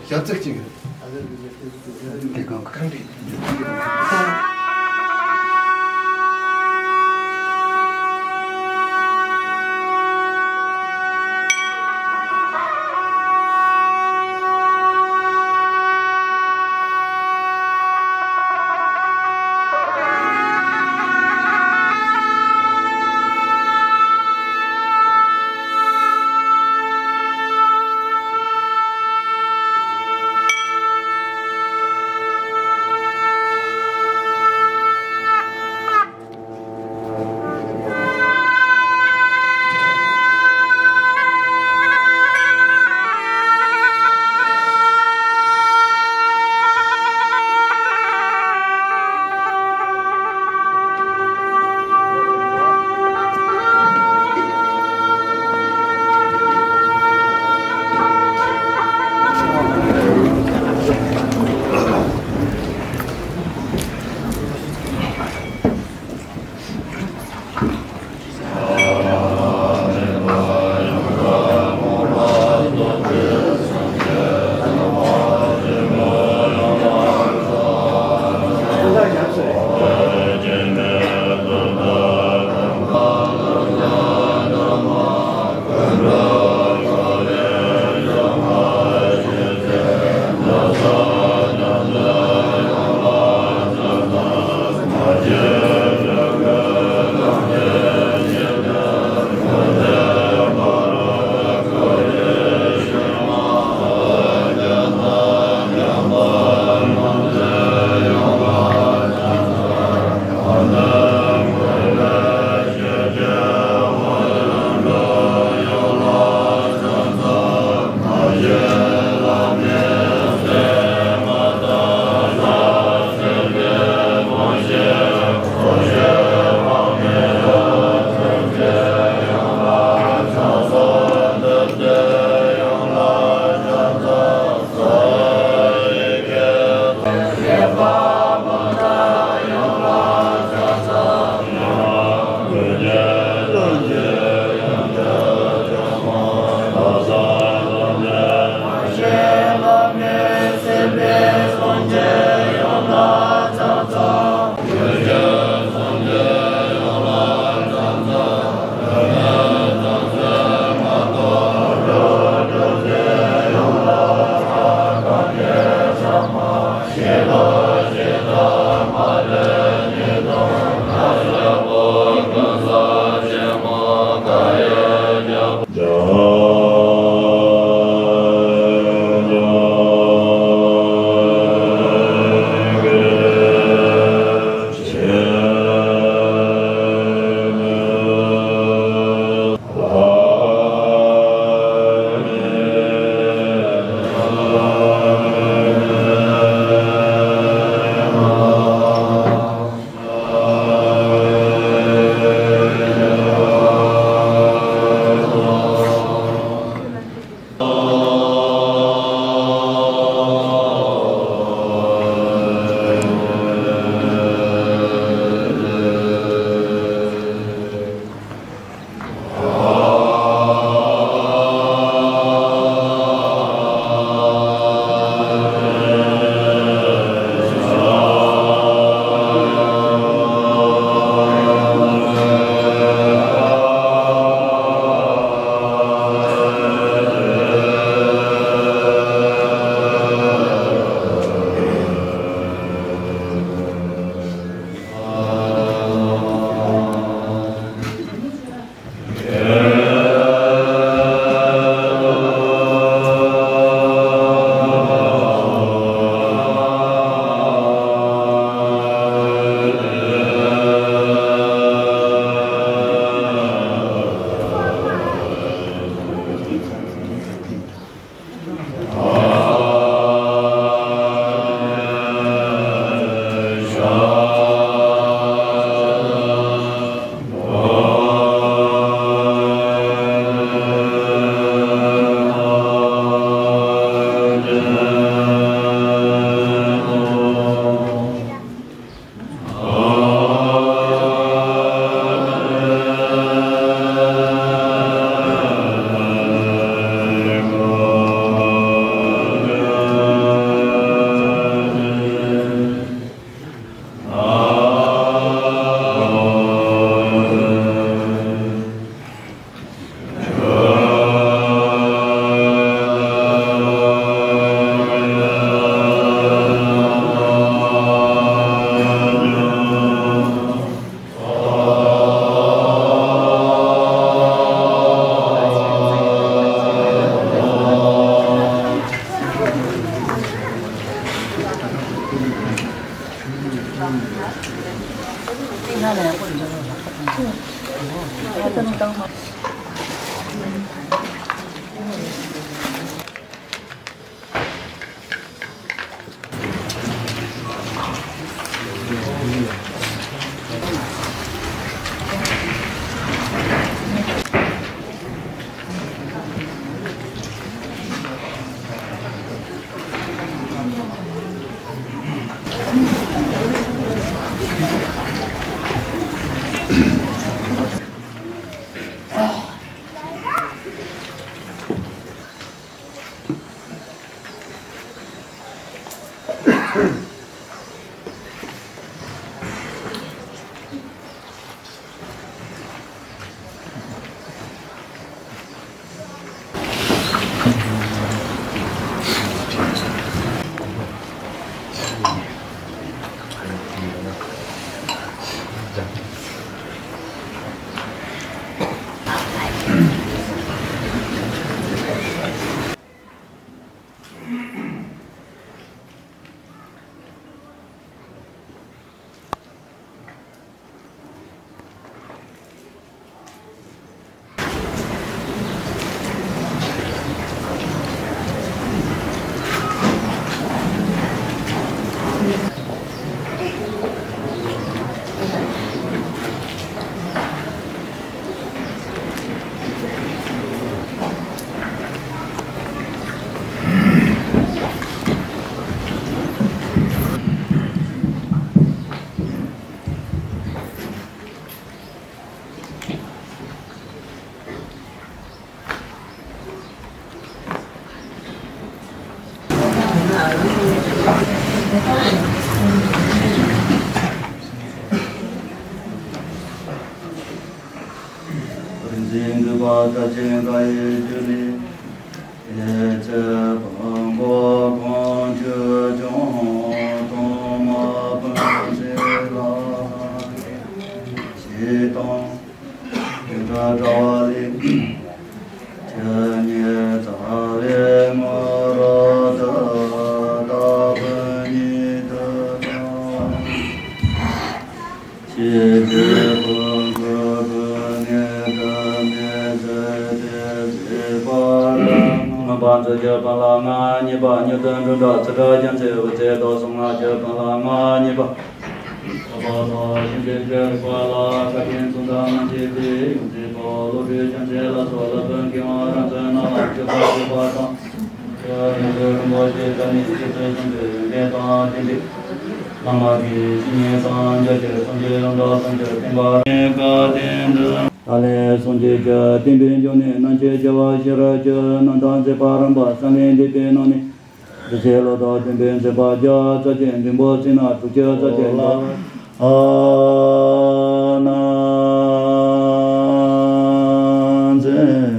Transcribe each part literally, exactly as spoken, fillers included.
ཞབས་ཚིག་གཅིག་འཛིན་དགོས་པ་ལྟ་ཅན་འགའ་ཡི་རྒྱུ་ནི། སྐྱེ་མཆེད་སྤངས་པ་གང་བྱེད་ཀྱང་སྟོང་མ་སྤངས་ཚེ་ལ་ཞེས་དང་། དེ་ལྟར་བྲལ་བ་ལས། ཆོས་ཉིད་རྩ་བའི་དངོས་རབ་ཏུ་རྟག་པའི་ཉིད་དུ་གྲགས། ཤེས་བྱའི་ཀུན་རྫོབ་ཀུན་ནས་གྲུབ་པའི་ཚུལ་དེ་གཟིགས་པར། མངོན་པར་མཛོད་ཀྱི་དཔལ་ལ་མངའ་བརྙེས་པ། མྱུར་དུ་འགྲོ་འདྲ་ཚུལ་ཁྲིམས་རྒྱལ་མཚན་འོད་ཟེར་དུ་གསུང་ང་རྒྱལ་དཔལ་ལ་མངའ་བརྙེས་པ། ལྷག་པར་དུ་ཞིང་འདི་གའི་རིག་པ་ལ་བཀའ་དྲིན་མཚུངས་ཟླ་མི་མཆིས་ཏེ། ཡོངས་འཛིན་པ་བློ་གྲོས་རྒྱལ་མཚན་ལ་སོགས་ལ་ཕན་མཁས་པ་རང་བཙན་རྣམས་ལ་སྤྱོད་པ་སྤྱོད་པ་དང་། ཡོན་ཏན་རིན་པོ་ཆེ་དང་ནི་ཆོས་སྲིད་གསུམ་གྱི་ཡོན་ཏན་དང་ལྡན་པའི་བླ་མ་གི་བཤེས་གཉེན་དང་མཇལ་ཕྱིར་སངས་རྒྱས་རྣམ་གྲངས་སུམ་ཅུ་བསྟན་པ་རེ་བཀའ་བསྟན་དུ། ད་ལན་སངས་རྒྱས་ཀྱི་བསྟན་པའི་འབྱུང་གནས་རྣམ་མཁྱེན་རྒྱལ་བ་ཤེས་རབ་ཀྱི་རྣམ་ཐར་མཛད་པ་རིམ་པ་གསན་ལན་འདེབས་པའི་ནང་ནས། འདི་ཚེ་ལོ་ཏོག་སྟོན་པའི་མཛད་པ་བརྒྱ་རྩ་བརྒྱད། འབྲིང་པོ་ཚིག་ན་དྲུག་ཅུ་རྩ་བརྒྱད། ཨ་ན་ཛེ།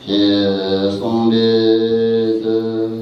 ཞེས་གསུངས་པའི་ཚུལ།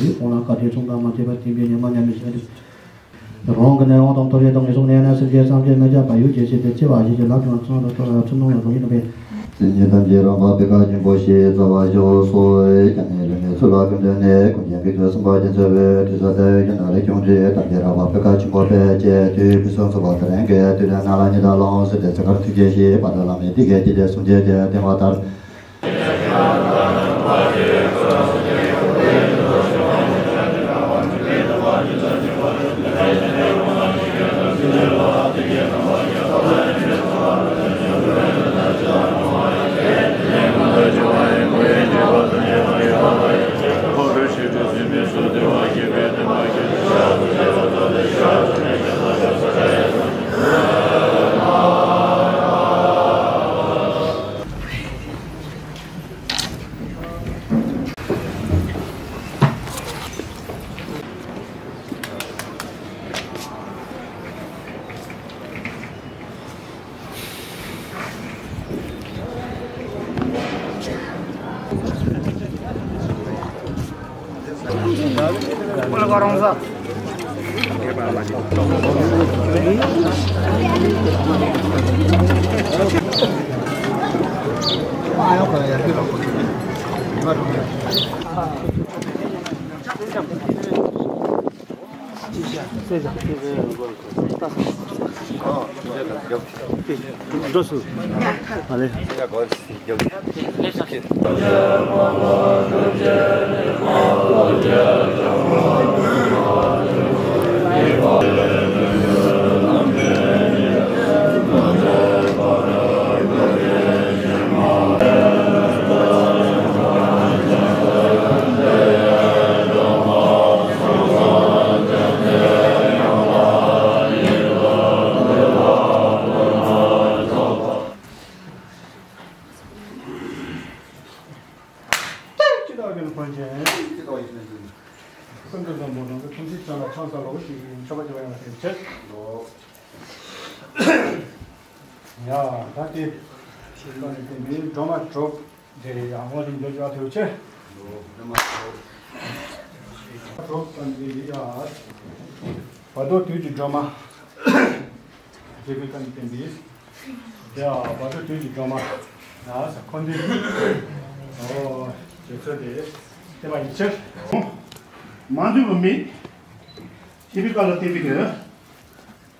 ལུས་ཕུང་ལ་བཀའ་དྲིན་མཚུངས་ཀ་མ་མཐུན་པར་བསྟན་པའི་ཉི་མ་མཉམ་མེད་ཞིག་རེད། རང་གི་ནད་དབང་དང་ཐོར་བུའི་དང་ངན་སོང་གནས་ན་སེམས་ཅན་བསམ་གྱིས་མི་ཁྱབ་པ་ཡུལ་གྱི་ཆེད་དུ་སྐྱེ་བ་བཞེས་ཀྱི་ལམ་དང་ཚོགས་དང་ཐོབ་ཚུལ་སྣང་ལ་རང་ཉིད་དང་འཕེལ། སེམས་ཉིད་ཐམས་ཅད་རང་དབང་པད་ཁ་ཆེན་པོ་ཞེས་བྱ་བ་ཞུ་སོ། ཀྱང་ནི་ལུས་ནི་ཚུལ་ལ་ཀུན་འདུས་ནས་ཀུན་མཁྱེན་དགེ་ཚུལ་སེམས་དཔའ་རྒྱ་མཚོ་བའི་དྲི་ཟ་ལྟ་བུའི་ཡུལ་ན་ལས་ཀྱང་འདྲེ་ཐམས་ཅད་རང་དབང་པད་ཁ་ཆེན་པོ་པས་བཅད་དུས་ཕུན་སུམ་ཚོགས་པ་དེ་རིང་གི་དུས་ལ་ན་ལ་ཉི་ཟླ་ལོངས་སུ་སྟེ་ཚེ་དཀར་ཐུགས་རྗེ་ཞེས་པ་དང་བླ་མའི་ཏི་ཀའི་ཅི་སྟེ་སུམ་བརྒྱད་ཀྱི་བསྟན་པ་ལྟར། འགྲོ་སོང་། ཨ་ལེ། ཅི་ལྟར་ཡིན་ཕན་ཆད། ཀུན་ཏུ་བཟང་པོ་རང་གི་ཐུགས་རྗེ་ཅན་ལ་ཕྱག་འཚལ་ལོ་ཞེས་མཆོད་པ་བརྗོད་པ་ཡང་དེ་བྱེད། ཡ། ད་དེ་ཤིང་ཏོག་ནས་བསྟན་པའི་སྒྲོལ་མ་དྲུག་དེ་རེད། ཡང་དབང་ལུང་འདོན་བྱ་ཐུབ་ཆེ། དྲུག་ཙམ་གྱི་ཡ། བར་དོ་དུས་ཀྱི་སྒྲོལ་མ། རྗེ་བོའི་བཀའ་ནས་བསྟན་པའི། ཡ། བར་དོ་དུས་ཀྱི་སྒྲོལ་མ། ཡ། ས་འཁོར་འདས། ཨོ། རྗེ་བཙུན་དེ་བསྟན་པ་ཡི་ཕྱིར། མ་འདུས་པ་མེད། ཞེས་པའི་བཀའ་ལ་བརྟེན་པའི་གི།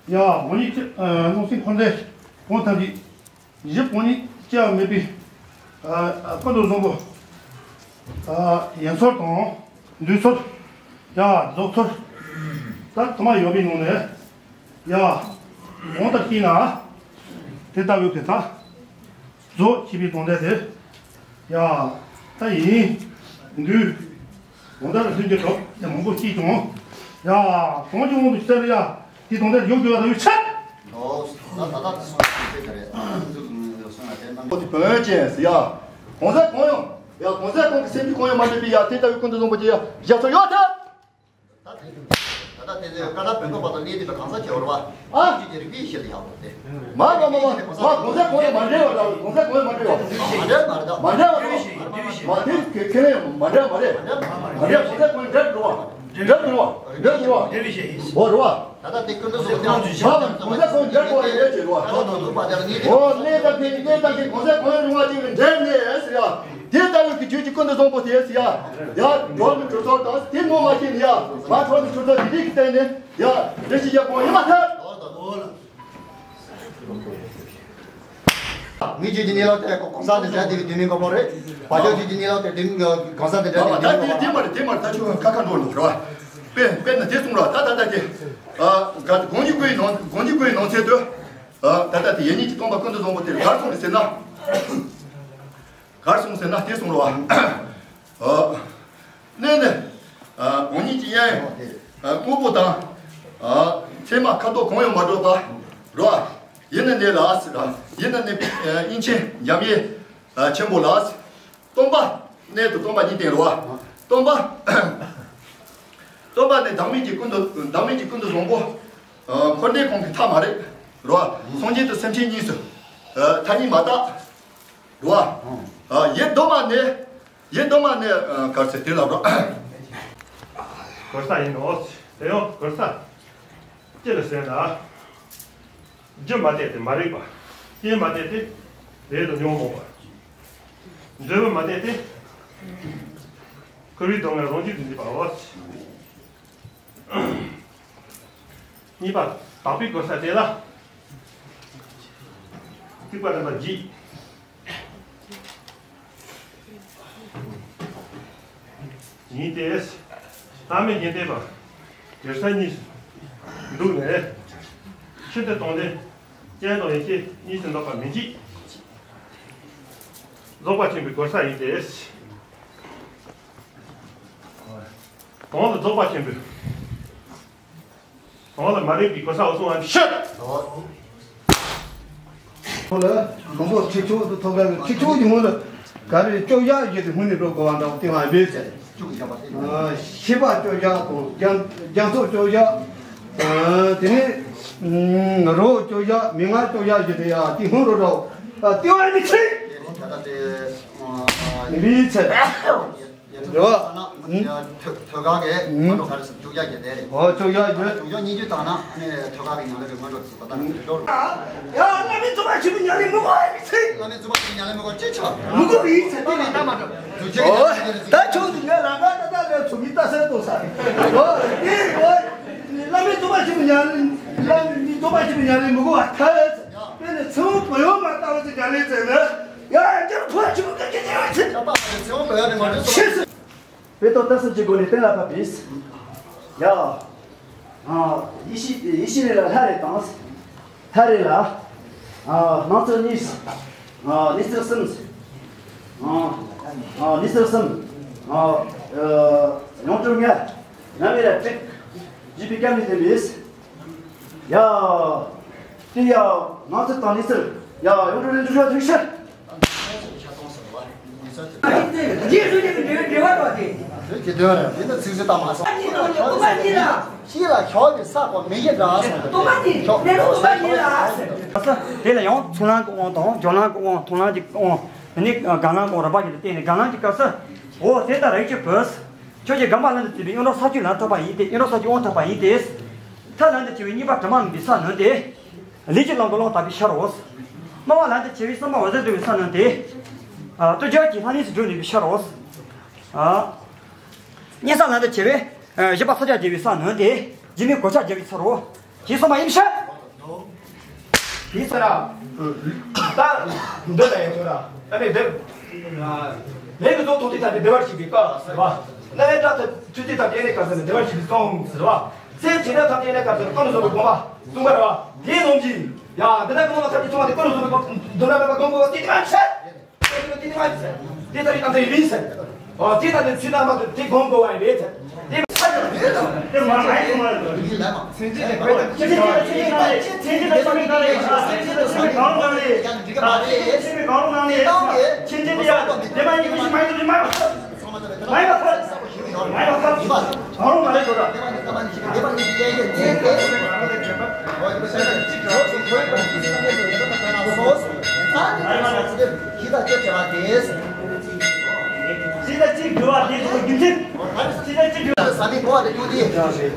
ཡ། འོ་ཉིད་ཀྱི་སྣང་སྲིད་འཁོར་འདས་གང་ཐམས་ཅད་གཞི་གང་ཉིད་སྐྱེ་བ་མེད་པའི་ཀུན་ཏུ་བཟང་པོ། ཡིན་ཚུལ་དང་འདུས་ཚུལ། ཡ། རྫོགས་ཚུལ། ད་དུ་མ་ཡོད་པའི་ངང་ནས། ཡ། གང་ལྟར་སྐྱེས་ན། དེ་ལྟ་བུའི་གི་ད། རྫོགས་ཞེས་པའི་དོན་དེ་དེ། ཡ། ད་ཡིན། འདུས། གང་ལྟར་ལྷུན་གྱིས་གྲུབ་དེ་མང་པོ་སྐྱེས་ཀྱང་། ཡ། གང་གི་དབང་དུ་བྱས་ཡ། དེ་དོན་དེ་ཡོད་དགོས་པ་དང་ཡོད་ཆེ། ཨོ། ད་ད་ད་སོང་ཞིག་དེ་རེད། ཨ་ནི་འདུག་སོང་ན་དེ་རྣམ་པ་དེ་བོན་ཅན་ཟེར་ཡ། གང་ཟག་གང་ཡང་། ཡ། གང་ཟག་གང་གི་སེམས་རྒྱུད་གང་ཡང་མ་འདྲེས་པའི་ཡ། དེ་ལྟ་བུའི་ཀུན་ཏུ་བཟང་པོ་དེ་ཡ། ཡ་ཚོ་ཡོད་ཐལ། ད་དེ་ད་ལྟ་དེ་ཚོའི་བཀའ་ལ་བོན་པོ་བར་དུ་གནས་དུས་ལ་གང་ཟག་བྱེད་བར་བ། ཨ། ཅི་དེ་རིགས་པའི་ཞེས་ལ་ཡག་པོ་སྟེ། མ་མ་མ་མ་མ་གང་ཟག་གང་ཡང་མ་འདྲེས་པ་ལ་གང་ཟག་གང་ཡང་མ་འདྲེས་པ། མ་འདྲེས་མ་རེད་ད། མ་འདྲེས་པ་རེད། མ་དེ་ཁས་ལེན་མ་འདྲེས་མ་རེད། མ་འདྲེས་གང་ཟག་གང་ཡང་འདྲེས་འགྲོ་བ། འདྲེས་འགྲོ་བ། འདྲེས་འགྲོ་བ། འོ་རེད་བ། ད་ལྟ་དེ་ཀུན་ཏུ་བཟང་པོ་དེ་མ་གང་ཟག་གང་ཡང་འདྲེས་འགྲོ་བ་ཡིན་ལས་བྱེད་རོ། འོ་གནས་དང་དེ་གནས་དང་དེ་གང་ཟག་གང་ཡང་རུང་བ་ཅིག་ལ་འདྲེས་ནས་ཟེར་ཡ། དེ་ལྟ་བུའི་གི་རྒྱུད་ཀྱི་ཀུན་ཏུ་བཟང་པོ་དེ་ཟེར་ཡ། ཡ། འགྲོ་བའི་གྲོལ་ཚོགས་དང་དེ་ངོ་མ་ཤེས་ནས་ཡ། མ་འགྲོ་བའི་གྲོལ་ཚོགས་དེ་རིགས་ཀྱི་སྟེང་ནས་ཡ། རེ་ཞིག་ཡག་པོ་ཡིན་མ་ཐལ། མི་རྒྱུད་ཀྱི་གནས་ལུགས་དེ་གོང་ས་དང་འདྲ་དེ་གི་དུས་མིན་གོ་པོ་རེད། བ་ཅོ་རྒྱུད་ཀྱི་གནས་ལུགས་དེ་དུས་གོང་ས་དང་འདྲ་དེ་གི་དུས་མིན་གོ་པོ་རེད། དེ་མ་རེད། དེ་མ་རེད། ད་ཁྱོད་ཁ་ཁ་འགྲོ་འདུག་རེད་བ། དཔེ་དཔེར་ན་དེ་གསུངས་ར། ད་ད་ད་དེ་ཨ་ག་དགོངས་གཉིས་ཀའི་ནང་དགོངས་གཉིས་ཀའི་ནང་ཚན་དུ་ཨ་ད་ད་དེ་ཡེ་ཉིད་ཀྱི་སྟོང་པ་ཀུན་ཏུ་བཟང་པོ་དེ་གར་སོང་རེད་ཟེར་ན། གར་སོང་ཟེར་ན་དེ་གསུངས་ར་བ། ཨ་གནས་ནི་ཨ་གང་ཉིད་ཀྱི་དབྱིངས་ཨ་དངོས་པོ་དང་ཨ་མཚན་མ་ཁ་དོག་གང་ཡང་མ་གྲུབ་པ་ར་བ། ཡེ་ནི་གནས་ལ་ཟེར་ར། ཡེ་ནི་གནས་པའི་ཨ་དབྱིངས་ཆེན་འཇམ་དབྱངས་ཨ་ཆེན་པོ་ལ་ཟེར། སྟོང་པ་གནས་དུ་སྟོང་པ་ཉིད་བསྟན་ར་བ། སྟོང་པ་སྟོང་པ་ནི་བདག་མེད་ཀྱི་ཀུན་ཏུ་བདག་མེད་ཀྱི་ཀུན་ཏུ་བཟང་པོ། ཨ་འཁོར་འདས་གང་གི་མཐའ་མ་རེད་ར་བ། སངས་རྒྱས་དང་སེམས་ཅན་གཉིས་སུ་ཨ་མཐའ་གཉིས་མ་དག་ར་བ། ཨ་ཡེ་གདོད་མ་ནས་ཡེ་གདོད་མ་ནས་ཨ་གར་ཟེར་དེ་ལ་ར་བ། གོལ་ས་ཡིན་ནོ། དེ་ཡང་གོལ་ས་ཅི་ལ་ཟེར་ན། རྒྱུ་མ་གཏད་དེ་མ་རིག་པ། རྐྱེན་མ་གཏད་དེ་རེད་དོ་ཉོན་མོངས་པ། འབྲས་བུ་མ་གཏད་དེ་འཁོར་བའི་སྡུག་བསྔལ་རང་རྒྱུད་དུ་འཇུག་པའོ། གཉིས་པ་དག་པའི་གོལ་ས་དེ་ལ་ཐེག་པ་རིམ་པ་བརྒྱད། ཡིན་ཏེ། བླ་མེད་རྒྱུན་གཏད་པ། གེ་སར་གཉིས་སུ་འདུག་ནས། ཤིན་ཏུ་སྟོང་ལྡན། རྐྱེན་དང་ཡེ་ཤེས་གཉིས་སུ་འདོགས་པ་མི་འཇིག་རྫོགས་པ་ཆེན་པོའི་གོལ་ས་ཡིན་ཏེ། གང་ལ་རྫོགས་པ་ཆེན་པོའི། གང་ལ་མ་རིག་པའི་གོལ་ས་འོ་སོང་བ་ཤོད། ཁོ་ལ་མང་པོ་ཁྲིད་ཆོག་ཏུ་ཐོབ་པའི་ཁྲིད་ཆོག་གི་སྔོན་ལ་ག་རེ་བཅོ་བཞག་བརྒྱུད་དེ་སྔོན་ནས་འགྲོ་དགོས་པ་འདྲ་བོ་དེ་མ་འབད་ཟེར། ཤེས་པ་བཅོ་བཞག་དང་རྒྱ་རྒྱ་མཚོ་བཅོ་བཞག་དེ་ནས་རོ་བཅོ་བཞག་མན་ངག་བཅོ་བཞག་བརྒྱུད་དེ་ཡ་དེ་སྔོན་རོ་འདྲ་བོ་དེ་བ་མི་ཚེ་མི་ཚེ། རེད་བ། ཐོད་ཐོད་ཁ་གི་ཨུམ། མ་འགྲོ་ག་རེ་ཟེར་བཅུ་བརྒྱ་བརྒྱད་བསྡད་རེད། ཨོ་བཅུ་བརྒྱ་བརྒྱད། བཅུ་བརྒྱ་ཉིས་བརྒྱ་བཏང་ན་ཨ་ནི་ཐོད་ཁ་གི་ཉམས་ལེན་གི་སྔོན་འགྲོ་ཟེར་བ་ད་ནི་འགྲོ་རུ། ཡ་བླ་མའི་རྫོགས་པ་ཆེན་པོའི་ཉམས་ལེན་མི་དགོས་ཨ་ནི་ཚེ། བླ་མའི་རྫོགས་པ་ཆེན་པོའི་ཉམས་ལེན་མི་དགོས་ཅི་ཆ། མི་དགོས་ཡིན་ཚེ་དེ་ནི་ད་མ་འགྲོ། བཅུ་བརྒྱ་ཨོ་ད་ཆུང་དུ་ངས་ལམ་ཁ་ད་ད་ལས་ཚུགས་མི་ལྟ་སེལ་གཏོང་ས་རེད། ཨོ་དེ་ཨོ་བླ་མའི་རྫོགས་པ་ཆེན་པོའི་ཉམས་ལེན། བླ་མའི་རྫོགས་པ་ཆེན་པོའི་ཉམས་ལེན་མི་དགོས་པ་ཐལ། དེ་ནི་ཚེ་དབང་བོད་ཡོངས་མ་ལྟ་བ་ཅིག་ཉམས་ལེན་བཙལ་ན། ཡ་ཡ་འདིར་ཕོ་ཆུང་གི་ཀྱི་ཀྱི་ཡོད་ཚེ། ཆགས་པ་ཚེ་དབང་བོད་ཡོངས་ནས་མ་འགྲོ་སོང་། ཆེ་སུ། བོད་ཐོག་ཏུ་སུ་གཅིག་སྒོ་ནས་གཏན་ལ་ཕབ་པས། ཡ། ཨ་ཡེ་ཤེས་ཡེ་ཤེས་རེ་ལ་ལྷ་རེ་དང་། ལྷ་རེ་ལ། ཨ་སྣང་ཚུལ་གཉིས། ཨ་ནི་ཚིག་གསུམ། ཨ་ཨ་ནི་ཚིག་གསུམ། ཨ་ཡང་སྤྲུལ་ལྔ། རྣམ་དབྱེ་ལ་དྲུག་བཞི་པའི་སྐབས་ནས་བསྟན་པས། ཡ། དེ་ཡ། ང་ཚོ་དང་ནི་ཚེ། ཡ་ཡོང་འགྲོ་ལེན་འགྲོ་ཤ་ཐུག་ཤ། རྗེས་སུ་ཡི་གེ་འབྲེལ་བ་འབྲེལ་བ་རོ་དེ། དེ་དེ་རེད། དེ་ནི་ཚིག་གསོ་བཏང་མ་སོང་། ཤི་ལ་ཤོག་གི་ས་གོ་མི་ཡི་འདྲ་སོང་། དེ་ལ་ཡང་ཚུར་ལམ་གྱི་དབང་དང་སྦྱོར་ལམ་གྱི་དབང་། ཐུགས་ལམ་གྱི་དབང་། དེ་ནི་སྒོམ་ལམ་གྱི་དབང་རིམ་པ་བཞིན་དུ་བསྟན་ནས། སྒོམ་ལམ་གྱི་སྐབས་སུ། འོ་དེ་ལྟར་རིགས་ཀྱི་བུ། ཁྱོད་ཀྱིས་སྒོམ་པ་ལམ་དུ་བྱས་པས་གཡུང་དྲུང་ས་བཅུའི་ལམ་ཐོབ་པ་ཡིན་ཏེ། གཡུང་དྲུང་ས་བཅུའི་དབང་ཐོབ་པ་ཡིན་ཏེ། ཐབས་ལམ་དུ་བྱས་པས་གཉིས་པ་དྲི་མ་མེད་པའི་ས་ནོན་ཏེ། ལས་ཀྱི་ལམ་གྱི་ཀློང་དག་པའི་ཤར་རོ། སྨྲ་བ་ལམ་དུ་བྱས་པས་བསམ་པ་འོད་གསལ་འགྲུབ་པའི་ས་ནོན་ཏེ། ཨ་ཐུགས་རྗེ་ཀྱི་ལྷ་གནས་སུ་འགྲོ་ནུས་པའི་ཤར་རོ། ཨ་གཉན་ས་ལམ་དུ་བྱས་པས་ཨ་བཞི་པ་ས་བཅུ་རྒྱལ་བའི་ས་ནོན་ཏེ། འཇིགས་མེད་གོ་ཆ་རྒྱལ་བའི་ས་རོ། ཞེས་གསུངས་པ་ཡིན་ཕྱིར། དེའི་ཚེ་ན། ད་འདི་ལ་ཡང་ཚོད་ལ་ཨ་ནི་འདིར། ལས་ཀྱི་རྫོགས་ཐོག་དེ་ལྟ་སྟེ་བདེ་བར་གཤེགས་པའི་སྐབས་ཟེར་བ། རྣ་བའི་སྒྲ་ཐོས་ཚུལ་དེ་ལྟ་སྟེ་ཨ་ནི་སྐབས་ཟེར་ནས་བདེ་བར་གཤེགས་པའི་གསུང་ཟེར་བ། སེམས་ཅན་ཐམས་ཅད་ཨ་ནི་སྐབས་ཟེར་ནས་ཀུན་ཏུ་བཟང་པོའི་དགོངས་པ་གསུངས་པ་རེད་བ། དེའི་ནང་གི། ཡ་འདི་ལྟར་ཀུན་སློང་ཐམས་ཅད་ཚང་བ་དེ་ཀུན་ཏུ་བཟང་པོའི་དགོངས་དོན་དམ་པའི་དགོངས་དགོས་པ་དེ་དེ་མ་ཟད། དེ་ལྟ་བུའི་རྣམ་ཐར་ཡིན་ཟེར། འོ་དེ་ལྟ་བུའི་ཚུལ་རྣམ་པ་དེ་དགོངས་དགོས་པ་ཡིན་པས་ཟེར། དེ་མ་ཟད། དེ་མ་ཟད། གཅིག་དང་གཅིག་འགྲོ་བ་དེ་ཚོ་རྒྱུ་མཚན། གཅིག་དང་གཅིག་འགྲོ་བ་དེ་ཚོ་རྒྱུ་མཚན། ས་མིག་གོ་བ་དེ་ཀུན་དེ།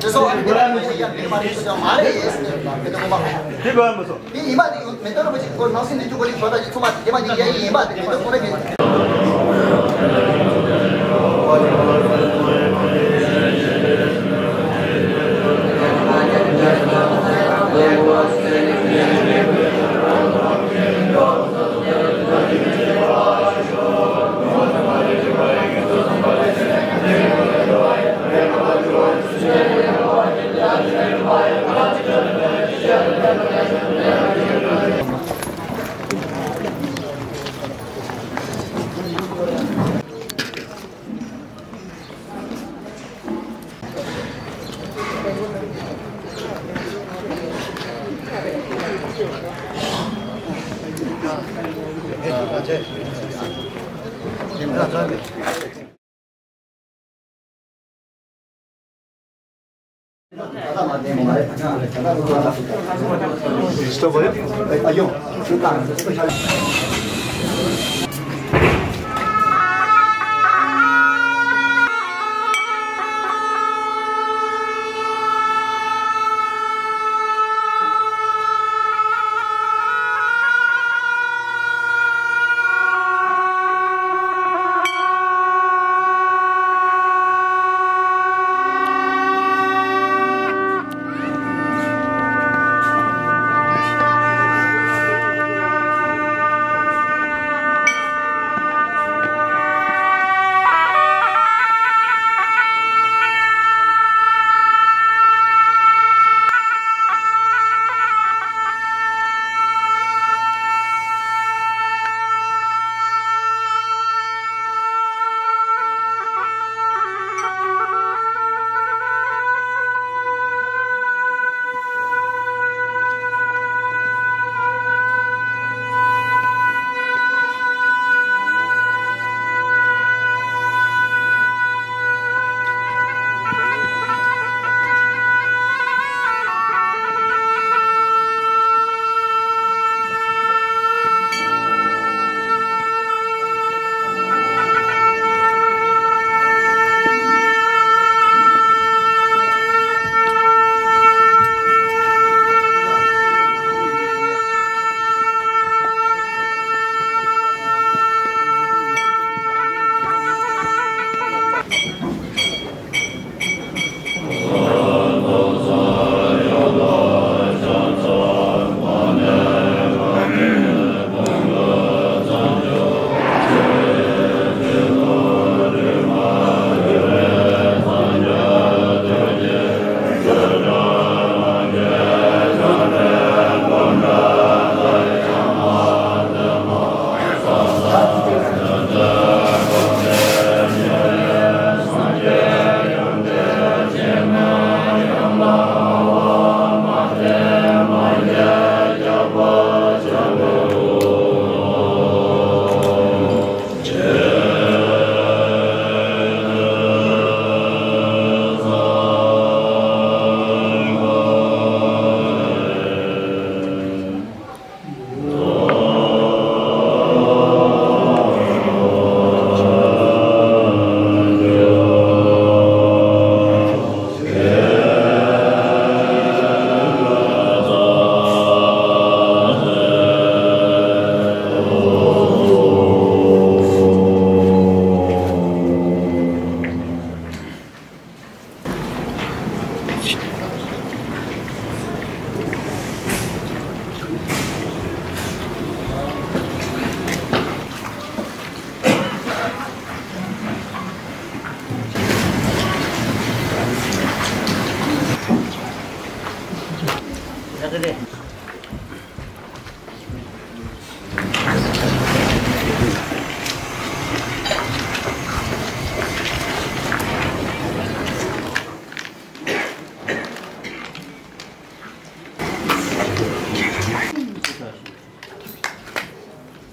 དེ་སོགས་ཨ་ནི་དེ་ལ་ཡང་ཡང་དེ་མ་རེད་ཟེར་མ་རེད་ཟེར་ནས་དེ་ཀོ་མ། དེ་གོ་མི་སོང་། དེ་ཡིན་པ་དེ་ཡང་མེ་ཏོག་རིན་པོ་ཆེ་ཀོ་ནང་སེམས་ནས་ཐུགས་ཀོ་ལི་ཤོ་ད་ཀྱི་ཚོ་མ་དེ་མ་ཡིན་ཡ་ཡིན་པ་དེ་མེ་ཏོག་ཀོ་རེ་མེད།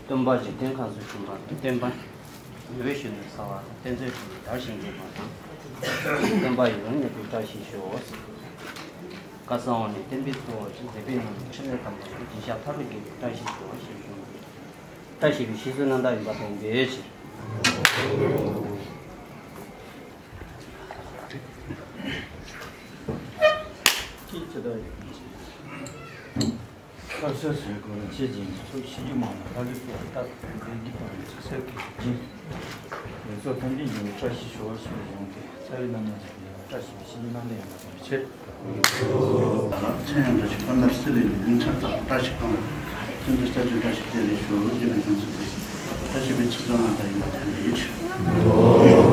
སྟོན་པ་འཇིག་རྟེན་ཁམས་སུ་བྱོན་པ་དང་། སྟོན་པ་འོད་ཞུ་ནས་ཚ་བ་དང་། བསྟན་འཛིན་ཁྲོ་བོ་དར་ཞིང་རྒྱས་པ་དང་། སྟོན་པ་ཡུན་རིང་གནས་པའི་བཀྲ་ཤིས་ཤོག། བཀའ་གསང་བ་ནས་བསྟན་པའི་འཚོ་བ་ཆེན། སྡེ་པའི་ནང་ནས་འཕྲིན་ལས་དམ་པ་ཆེན། རྒྱུན་ཞགས་མཐའ་རུ་རྒྱས་པའི་བཀྲ་ཤིས་ཤོག་ཞེས་གསུངས་ཏེ། བཀྲ་ཤིས་པའི་ཞིག་གསོའི་རྣམ་ཐར་ཡིན་པ་དང་འདོད་ཅིང་། ཅེས་ཇི་ལྟར་ཡོད། ཁ་སོས་ཟས་གོ་ར་ཆེ་ཅིང་ཚུགས་ཤི་རྒྱུ་མང་ན་ལྷ་གི་སྐུ་ལྟར་བདེ་སྐྱིད་པར་ཚིག་གསལ་གྱི་རྒྱུན། ལེགས་ཚོགས་ཐམས་ཅད་འབྱུང་བའི་བཀྲ་ཤིས་ཤོག་ཞེས་གསུངས་ཏེ། རྩ་བའི་རྣམ་སྨིན་གྱི་བཀྲ་ཤིས་པའི་ཞིང་རྣམ་ལས་ཡོང་བ་དང་ཆེ། མཚན་ཡང་བཀྲ་ཤིས་པ་ནར་སི་ལས་ནི་ལིང་ཁྲ་དང་བཀྲ་ཤིས་ཁང་། ཀུན་ཏུ་ལྕགས་ཀྱུ་བཀྲ་ཤིས་བདེ་ལེགས་ཞུ་རྒྱུ་ནི་ཡོངས་སུ་བདེ། བཀྲ་ཤིས་པའི་ཚིག་རྩོམ་ལ་ད་ཡིན་པ་དྲན་པའི་ཡིད་ཆེས།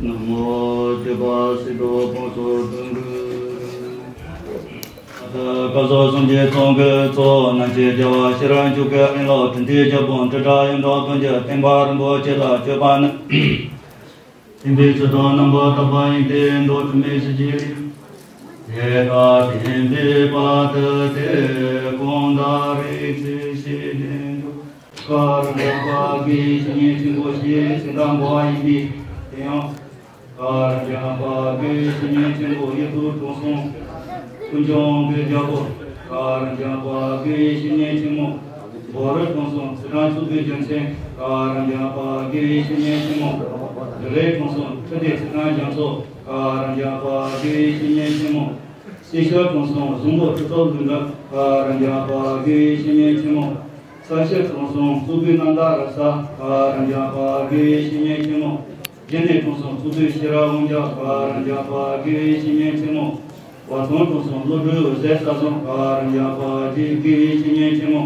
ན་མོ། སྐྱོབ་པ་སྲིད་མཐའི་དཔུང་ཚོགས་དོན་ཀུན། སྐལ་བཟང་གསུམ་གྱི་ཚོགས་ཀྱི་གཙོ་བོ་རྣམ་མཁྱེན་རྒྱལ་བ་ཤེས་རབ་འབྱུང་པོའི་ཨ་ལོ། དྲིན་ཅན་རྒྱལ་པོ་དྲིལ་བསྒྲགས་ཡོངས་གྲགས་ཀུན་གྱི་བསྟན་པ་རིན་པོ་ཆེ་ལ་སྤྱོད་པ་ནི། བསྟན་པའི་ཆུ་དང་རྣམ་པར་དག་པ་ཡིན་ཏེ། མདོ་དྲི་མེད་ཞི་བྱེད་ལས། དེ་དག་བསྟན་པའི་དཔལ་དུ་སྟེ། གང་དག་རིག་བྱེད་ཞི་བདེ་འགྲོ། ཀ་ར་འཇམ་དཔལ་དགེ་བའི་བཤེས་གཉེན་ཆེན་པོ་ཞེས་གསེར་ཟླ་འབུལ་བ་ཡིན་པས། དེ་ཡང་། ཀ་ར་འཇམ་དཔལ་དགེ་བའི་བཤེས་གཉེན་ཆེན་པོ་གཡུ་ཐོག་དྲང་སྲོང་ཀུན་སྐྱོང་གི་རྒྱལ་པོ། ཀ་ར་འཇམ་དཔལ་དགེ་བའི་བཤེས་གཉེན་ཆེན་མོ་བོ་རི་དྲང་སྲོང་ཚེ་དྲན་གཙུག་པའི་རྒྱལ་མཚན། ཀ་ར་འཇམ་དཔལ་དགེ་བའི་བཤེས་གཉེན་ཆེན་མོ་རི་རལ་དྲང་སྲོང་ཁྲི་ལྡེ་ཚེ་དྲན་རྒྱ་མཚོ། ཀ་ར་འཇམ་དཔལ་དགེ་བའི་བཤེས་གཉེན་ཆེན་མོ་སེང་ཤར་དྲང་སྲོང་གཟིགས་མོ་ཁྲི་ཐོག་ལྷུན་གྲུབ། ཀ་ར་འཇམ་དཔལ་དགེ་བའི་བཤེས་གཉེན་ཆེན་མོ་ས་སྐྱ་དྲང་སྲོང་གཙུག་པའི་རྣམ་དག་ར་ས། ཀ་ར་འཇམ་དཔལ་དགེ་བའི་བཤེས་གཉེན་ཆེན་མོ་སྦྱིན་གནས་དྲང་སྲོང་གཙུག་པའི་ཤེས་རབ་དབང་རྒྱལ། ཀ་ར་འཇམ་དཔལ་དགེ་བའི་བཤེས་གཉེན་ཆེན་མོ་བ་ཚང་དྲང་སྲོང་བློ་གྲོས་འོད་ཟེར་ས་གསུམ། ཀ་ར་འཇམ་དཔལ་དགེ་བའི་བཤེས་གཉེན་ཆེན་མོ་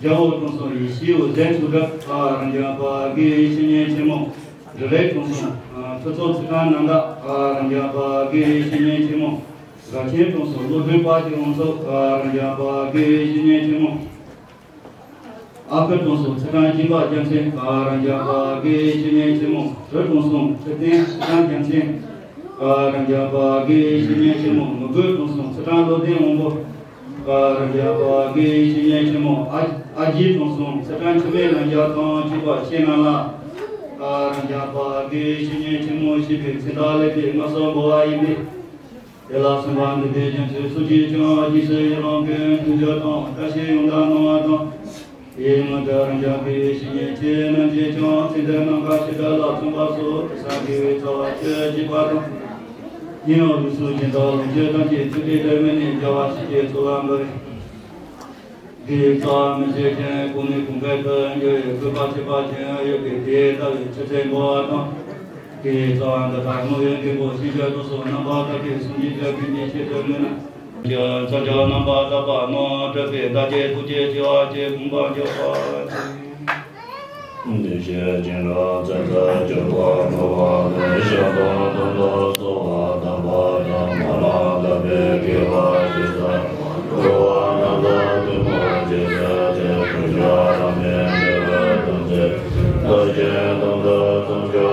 རྒྱལ་པོ་དྲང་སྲོང་ཡེ་ཤེས་འོད་ཟེར་མཚོ་འགྲིབ། ཀ་ར་འཇམ་དཔལ་དགེ་བའི་བཤེས་གཉེན་ཆེན་མོ་རི་རལ་དྲང་སྲོང་ཁྲི་ཚོ་ཚེ་དྲན་རྣམ་དག། ཀ་ར་འཇམ་དཔལ་དགེ་བའི་བཤེས་གཉེན་ཆེན་མོ་ར་ཆེན་དྲང་སྲོང་བློ་གྲོས་དཔལ་གྱི་དབང་ཕྱུག། ཀ་ར་འཇམ་དཔལ་དགེ་བའི་བཤེས་གཉེན་ཆེན་མོ་ཨ་ཁུ་དྲང་སྲོང་ཚེ་དྲན་སྦྱིན་པ་རྒྱལ་མཚན། ཀ་ར་འཇམ་དཔལ་དགེ་བའི་བཤེས་གཉེན་ཆེན་མོ་རི་དྲང་སྲོང་ཁྲི་བརྟན་ཚེ་དྲན་རྒྱལ་མཚན། ཀ་ར་འཇམ་དཔལ་དགེ་བའི་བཤེས་གཉེན་ཆེན་མོ་མི་རྒོད་དྲང་སྲོང་ཚེ་དྲན་བློ་ལྡན་དབང་པོ། ཀ་ར་འཇམ་དཔལ་དགེ་བའི་བཤེས་གཉེན་ཆེན་མོ་ཨ་ཨ་རྒྱས་དྲང་སྲོང་ཚེ་དྲན་འཆི་མེད་རྣམ་རྒྱལ་དང་བཅས་པ་ཁྱེད་རྣམས་ལ། ཀ་ར་འཇམ་དཔལ་དགེ་བའི་བཤེས་གཉེན་ཆེན་མོ་ཞེས་པའི་མཚན་རྟགས་ལེགས་པའི་མངའ་གསོལ་འབུལ་བ་ཡིན་ཏེ། དེ་ལ་སེམས་དཔའ་འདུས་པའི་རྒྱ་མཚོའི་ཚོགས་ཀྱིས་ཀྱང་རྗེས་སུ་ཡི་རང་གི་མཐུན་འགྱུར་དང་བཀྲ་ཤིས་ཡོངས་བདག་གནང་བ་དང་། དེའི་མངོན་མཐོ་རང་རྒྱལ་གྱི་བཤེས་གཉེན་ཁྱེད་རྣམས་ཀྱིས་ཀྱང་ཚེ་འདིར་ནམ་མཁའ་ཞི་ཁྲོ་ལ་བརྩོན་པ་སོགས་དེ་སངས་རྒྱས་པའི་ཐོབ་པ་ཆོས་བརྒྱད་པ་དང་། དེ་ཡང་ལུས་སྲོག་སྦྱིན་བདག་ལོངས་སྤྱོད་ཐམས་ཅད་ཐུགས་ཀྱི་དྲན་མེད་ནས་རྒྱལ་བ་ཞི་བྱེད་འཚོ་བ་འབར། དེའི་རྩ་བ་མི་ཤེས་ཅན་གོང་ནས་གོང་འཕེལ་དུ་འགྱུར་བའི་བཀོད་པ་ཆེ་བ་ཅན་ཡོད་པས། དེ་ལྟ་བུའི་ཆུ་ཚན་འབུལ་བ་དང་། དེའི་རྩ་བ་འདི་དག་བསྔོ་བའི་མགོན་པོ་ཞིང་བཅུ་དྲུག་སོགས་རྣམ་པར་དག་པའི་སངས་རྒྱས་བཅོམ་ལྡན་འདས་ཆེད་དུ་བསྔོས་ན། ཀྱང་མཚན་བརྒྱད་རྣམ་པར་དག་པ་རྣམས་སྒྲུབ་པའི་བདག་བསྐྱེད་ཐུགས་རྗེ་ཆེ་བ་ཅན་དགོངས་པར་འཇུག་པ་ཡིན། བདེ་གཤེགས་བྱིན་རླབས་ཚེ་རབས་སྐྱོབ་པ་འགྲོ་བ་ཀུན། ཞབས་ཏོག་དོན་དུ་གསོལ་བ་གདམས་པ་དང་། སྨོན་ལམ་དམ་པའི་དགེ་བ་ཞིག་གསན། འགྲོ་བ་རྣམས་ལ་ཐུན་མོང་ཇི་ལྟར་བྱེད། ཐུགས་ཀྱི་རང་བཞིན་འབྲས་བུ་ཐམས་ཅད། བདག་གཞན་དོན་དུ་བྱང་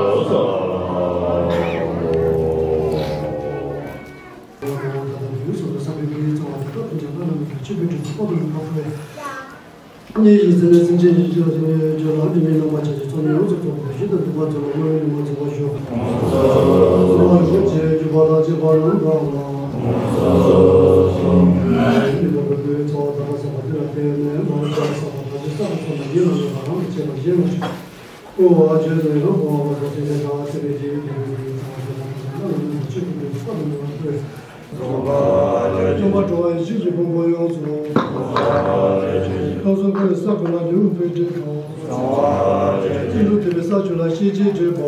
ཆུབ་སྩོལ་ལོ། གཉིས་ཡིད་ཟིན་ནས་སེམས་ཅན་ཡིད་བཞིན་ལ་བྱང་ཆུབ་ཡོད་རྒྱུ་ལ། དེ་ཉིད་རྣམ་པར་ཆགས་ཀྱི་ཚོགས་ནི་ཡོངས་སུ་རྫོགས་པའི་ཞི་དང་སྡུག་པ་ཚོལ་བ་སྨྲ་བའི་ཉོན་མོངས་ཚོལ་བ་ཞུ། ཚོལ་བ་རིན་པོ་ཆེ་བརྒྱུད་པ་དང་བཅས་པ་རྣམས་དག་ལ། ཉོན་མོངས་པའི་ཚོགས་དག་ས་བ་དེ་ལ་བརྟེན་ནས་མ་རིག་པ་ས་བ་དག་ཅིང་ས་བ་ས་བ་ཡིད་ལ་ལ་རང་གི་བྱེད་པ་གཞན་ལ་ཞུགས། སྐུ་བ་བརྗོད་དོན་ཡང་སྤོང་བ་པ་སོགས་ཚིག་ནས་བྱ་བ་ཚིག་པའི་རྗེས་ཀྱི་དེ་ཀུན་གྱི་ཚང་བ་ཚང་བ་ཚང་བ་ཚང་བ་ཚང་བ་ཚང་བ་ཚང་བ་ཚང་བ། སྟོང་པ་གྲོལ་བའི་ཆོས་ཀྱི་ཕུང་པོ་ཡོངས་སུ། སྟོང་གསུམ་འཁོར་བའི་ས་བོན་ལ་ལེའུ་བོའི་སྒྲིབ་པ། ཀུན་ཏུ་བདེ་བའི་ས་བཅུ་ལ་སྐྱེ་མཆེད་སྒྲིབ་པ།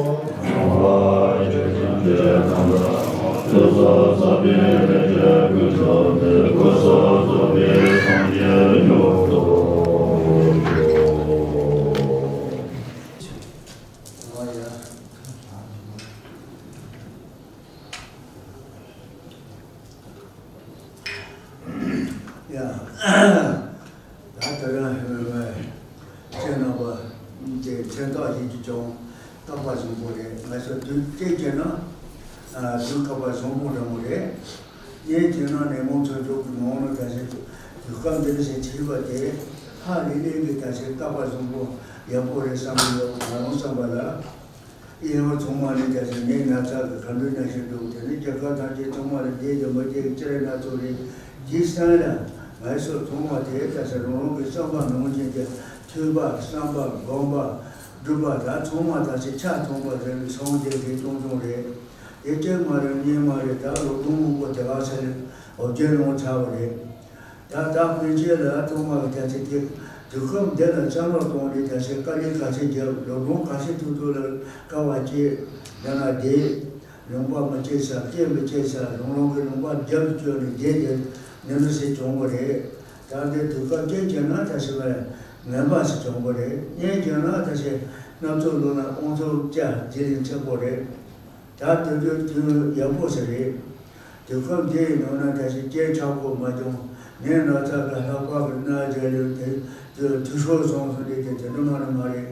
ཡ། ད་ལྟ་རང་ཧེ་མའི་ཁྱེད་རྣམ་པ་དེ་མཚན་རྟགས་ཡིན་གྱི་ཀྱང་བརྟག་པ་བཟང་པོ་རེད། ང་ཚོ་དུས་དེ་བྱས་ན་དུས་བཀག་པ་བཟང་པོ་འདྲ་མོ་རེད། ངས་དེ་ནང་ནས་མང་ཚོགས་འགྲོ་གི་མང་ལ་ད་ཆ་དུས་སྐབས་འདི་ནས་ཟིན་ཚིག་པ་དེ་ཧ་ལས་ལས་ཀྱི་ད་ཆ་བརྟག་པ་བཟང་པོ་ཡག་པོ་རེད་བསམ་གྱི་ཡོད། ང་རང་བསམ་པ་ལ། ཡིན་རུང་ཚང་མ་ནི་ད་ཆ་ངའི་ན་ཚ་གི་ཁ་འདོན་ན་ཞིག་འདུག་དེ་ནི་རྒྱལ་ཁབ་ཐམས་ཅད་ཚང་མ་ལ་བསྡད་ཀྱི་མི་བསྡད་ཀྱི་ཅི་རེད་སྣ་ཚོགས་རེད། དེའི་སང་ལ་ང་ཚོ་ཚང་མ་དེ་ད་ཆ་རང་རང་གི་བསམ་པ་ནང་བཞིན་གྱི་ཐོས་པ་བསམ་པ་སྒོམ་པ་སྒྲུབ་པ་ད་ཚང་མ་ད་ཆ་ཆ་ཚང་པ་རེད། སངས་རྒྱས་ཀྱི་སྟོང་སྟོང་རེད། དེ་གཅིག་མ་རེད་གཉིས་མ་རེད། ད་ལོ་སྟོང་མང་པོ་དེ་ག་ས་ལ་འོ་བརྒྱལ་ཡོང་ཚར་བ་རེད། ད་ལྟ་ཕན་ཆད་ལ་ཐོག་མ་གི་ད་ཆ་དེ་དུས་སྐབས་འདི་ལ་བསམ་བློ་གཏོང་ནས་ད་ཆ་དཀའ་ལས་ག་ཚད་བརྒྱབ། ལོ་གྲངས་ག་ཚད་ཐུག་ཐུག་ལ་དཀའ་བ་སྤྱད། ཡང་ན་བསྡད། ལུང་པ་མི་སྐྱེལ་ས་སྐྱེལ་མི་སྐྱེལ་ས་རང་རང་གི་ལུང་པ་རྒྱབ་བཅོལ་ནས་བསྡད་དེ་ནི་མི་སྲིད་བྱུང་བ་རེད། ད་ལྟའི་དུས་སྐབས་ཅན་བྱས་ན་ད་ཆ་ལ་ངན་པ་ཞིག་བྱུང་བ་རེད། གཉེན་བྱས་ན་ད་ཆ་སྣ་ཚོགས་ལོ་ན་དབང་ཚོགས་བཅའ་རྗེས་ལས་ཚེ་པོ་རེད། ད་དུས་དུས་དུས་ཡག་པོ་ཞིག་རེད། དུས་སྐབས་འདིའི་ནང་ན་ད་ཅི་སྐྱེས་ཆག་པོ་མ་བྱུང་། ནད་ན་ཚ་གི་ལྷག་པ་གི་མནར་རྒྱ་ལས་དེ་དུས་དུས་ཤོར་སོང་སོང་རེད་དེ་དེ་འདྲ་མ་ནི་མ་རེད།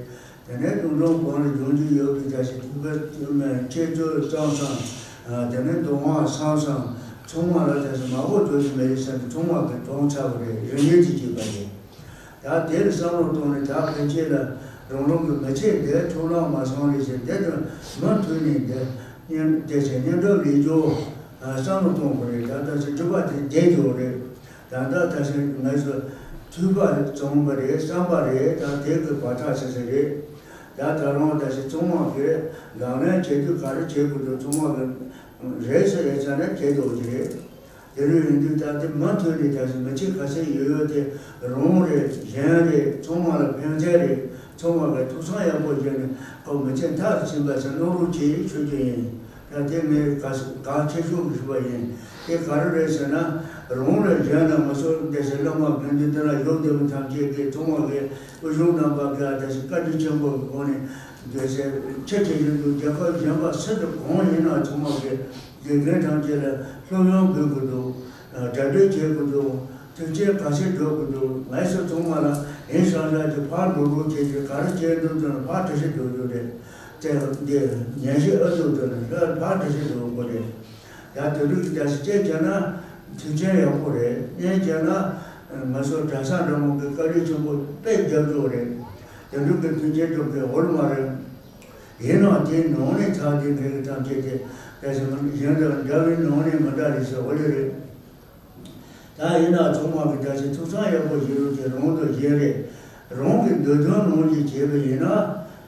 དེ་ནས་དུང་སྒྲོན་བོན་ལ་སྦྱོང་རྒྱུ་ཡོད་པའི་ད་ཅི་དུས་སྐབས་དུས་མེད་ཁྱེད་ཚོ་བསམ་བསམ། དེ་ནས་དུང་དབང་བསམ་བསམ་ཚང་མ་ལ་ད་ཅི་མ་གོ་བརྗོད་རྒྱུ་མེད་རེད་ཟེར་ནས་ཚང་མ་གི་གྲོངས་ཚར་བ་རེད། རིན་ཆེན་གྱི་སྐྱེས་པ་རེད། ད་དེར་བསམ་བློ་གཏོང་ནས་ད་ཕན་ཆད་ལ་རང་རང་གི་མི་ཚེ་འདི་འཕྲོ་བརླག་མ་སོང་རེ་ཞིག་འདི་དང་མུ་མཐུད་ནས་འདི་སྙན་དེ་ཚེ་སྙན་གྲགས་ལས་འཇོག་བསམ་བློ་གཏོང་དགོས་རེད། ད་ལྟ་ཚེ་སྒྲུབ་པ་དེ་བསྡད་འགྲོ་རེད། ད་ལྟ་ད་ཚེ་ང་ཚོ་ཐོས་པ་བྱུང་བ་རེད། བསམ་པ་རེད། ད་དེ་གི་བར་ཐག་ཆེ་ས་རེད། ད་ད་རུང་ད་ཚེ་ཚང་མ་གི་ལག་ལེན་བྱེད་དུས་ག་རེ་བྱེད་དགོས་འདུག་ཚང་མ་གི་རེད་ས་རེད་ས་ནས་བྱེད་འགྲོ་གི་རེད། དེ་རུ་ཡིན་དུས་ད་ལྟ་མུ་མཐུད་ནས་ད་ཅི་མི་ཚེ་ག་ཚོད་ཡོད་ཡོད་དེ་རང་རེད། གཞན་རེད། ཚང་མ་ལ་ཕན་ཚུན་རེད། ཚང་མ་ལ་ཐུགས་བསམ་ཡག་པོ་བཞེས་ནས་ཁོ་མི་ཚེ་མཐར་ཕྱིན་པ་ཚེ་གནང་རོགས་གྱིས་ཞུ་རྒྱུ་ཡིན། ད་དེ་ངས་ག་ག་ཆེ་ཤོས་ཀྱི་ཞུ་བ་ཡིན། དེ་ག་རེ་རེད་ཟེར་ན། རང་རེད། གཞན་ལ་མ་སོགས་འདི་ཚེ་བླ་མ་དགེ་འདུན་དེ་ལ་ཡོད་བདེ་མོ་ཐམས་ཅད་ཀྱིས་ཚང་མ་གིས་སྐུ་གཞོན་རྣམ་པ་གིས་ད་ཅི་བཀའ་དྲིན་ཆེན་པོ་གི་སྒོ་ནས་འདི་ཚེ་ཁྱེད་ཀྱི་ཡོད་དུས་རྒྱལ་ཁབ་གཞན་པ་སུ་དང་གང་ཡིན་ན་ཚང་མ་གིས། དགེ་རྒན་ཐམས་ཅད་ལ་སློབ་ཡོན་དགོས་ཀྱི་འདུག་གྲ་སྒྲིག་བྱེད་དགོས་འདུག་ཐུགས་རྗེ་ག་ཚོད་སྒྲུབ་དགོས་འདུག་ང་ཚོ་ཚང་མ་ལ་ཡིན་ཤག་ཤག་གི་ཕར་འགྲོ་འགྲོ་བྱེད་ཀྱི་ག་རེ་བྱེད་འདུག་ཟེར་ན་ཕར་གྲ་སྒྲིག་འགྲོ་རྒྱུ་རེད། དེ་འདི་ཉན་ཤེས་ཨ་འདུག་ཟེར་ན་ལྷ་ཕར་གྲ་སྒྲིག་འགྲོ་དགོས་རེད། ཡང་དེ་འདྲ་གི་རྒྱ་སེ་སྐད་བྱས་ན་ཐུགས་རྗེ་ཡག་པོ་རེད། སྙན་བྱས་ན་ང་ཚོ་གྲྭ་ཚང་འདྲ་མོ་གི་བཀའ་དྲིན་ཆེན་པོ་དཔེ་རྒྱབ་འཇོག་རེད། དེ་འདྲ་གི་ཐུགས་རྗེ་སྒྲུབ་མཁན་འོར་མ་རེད། ཡིན་ནའང་དེའི་ནང་ནས་ཚར་དེ་འཕེལ་གྱི་ཐམས་ཅད་དེ་ད་ཞིག་གཞན་དང་འདྲ་བའི་ནང་ནས་མི་འདྲ་རེད་ཟེར་བ་ལས་རེད། ད་ཡིན་ན་ཚང་མ་གི་ད་ཞིག་ཐུགས་བསམ་ཡག་པོ་བཞེས་རོགས་བྱེད། རང་དང་གཞན་རེད། རང་གི་འདོད་དོན་ནང་བཞིན་བྱས་པ་ཡིན་ན།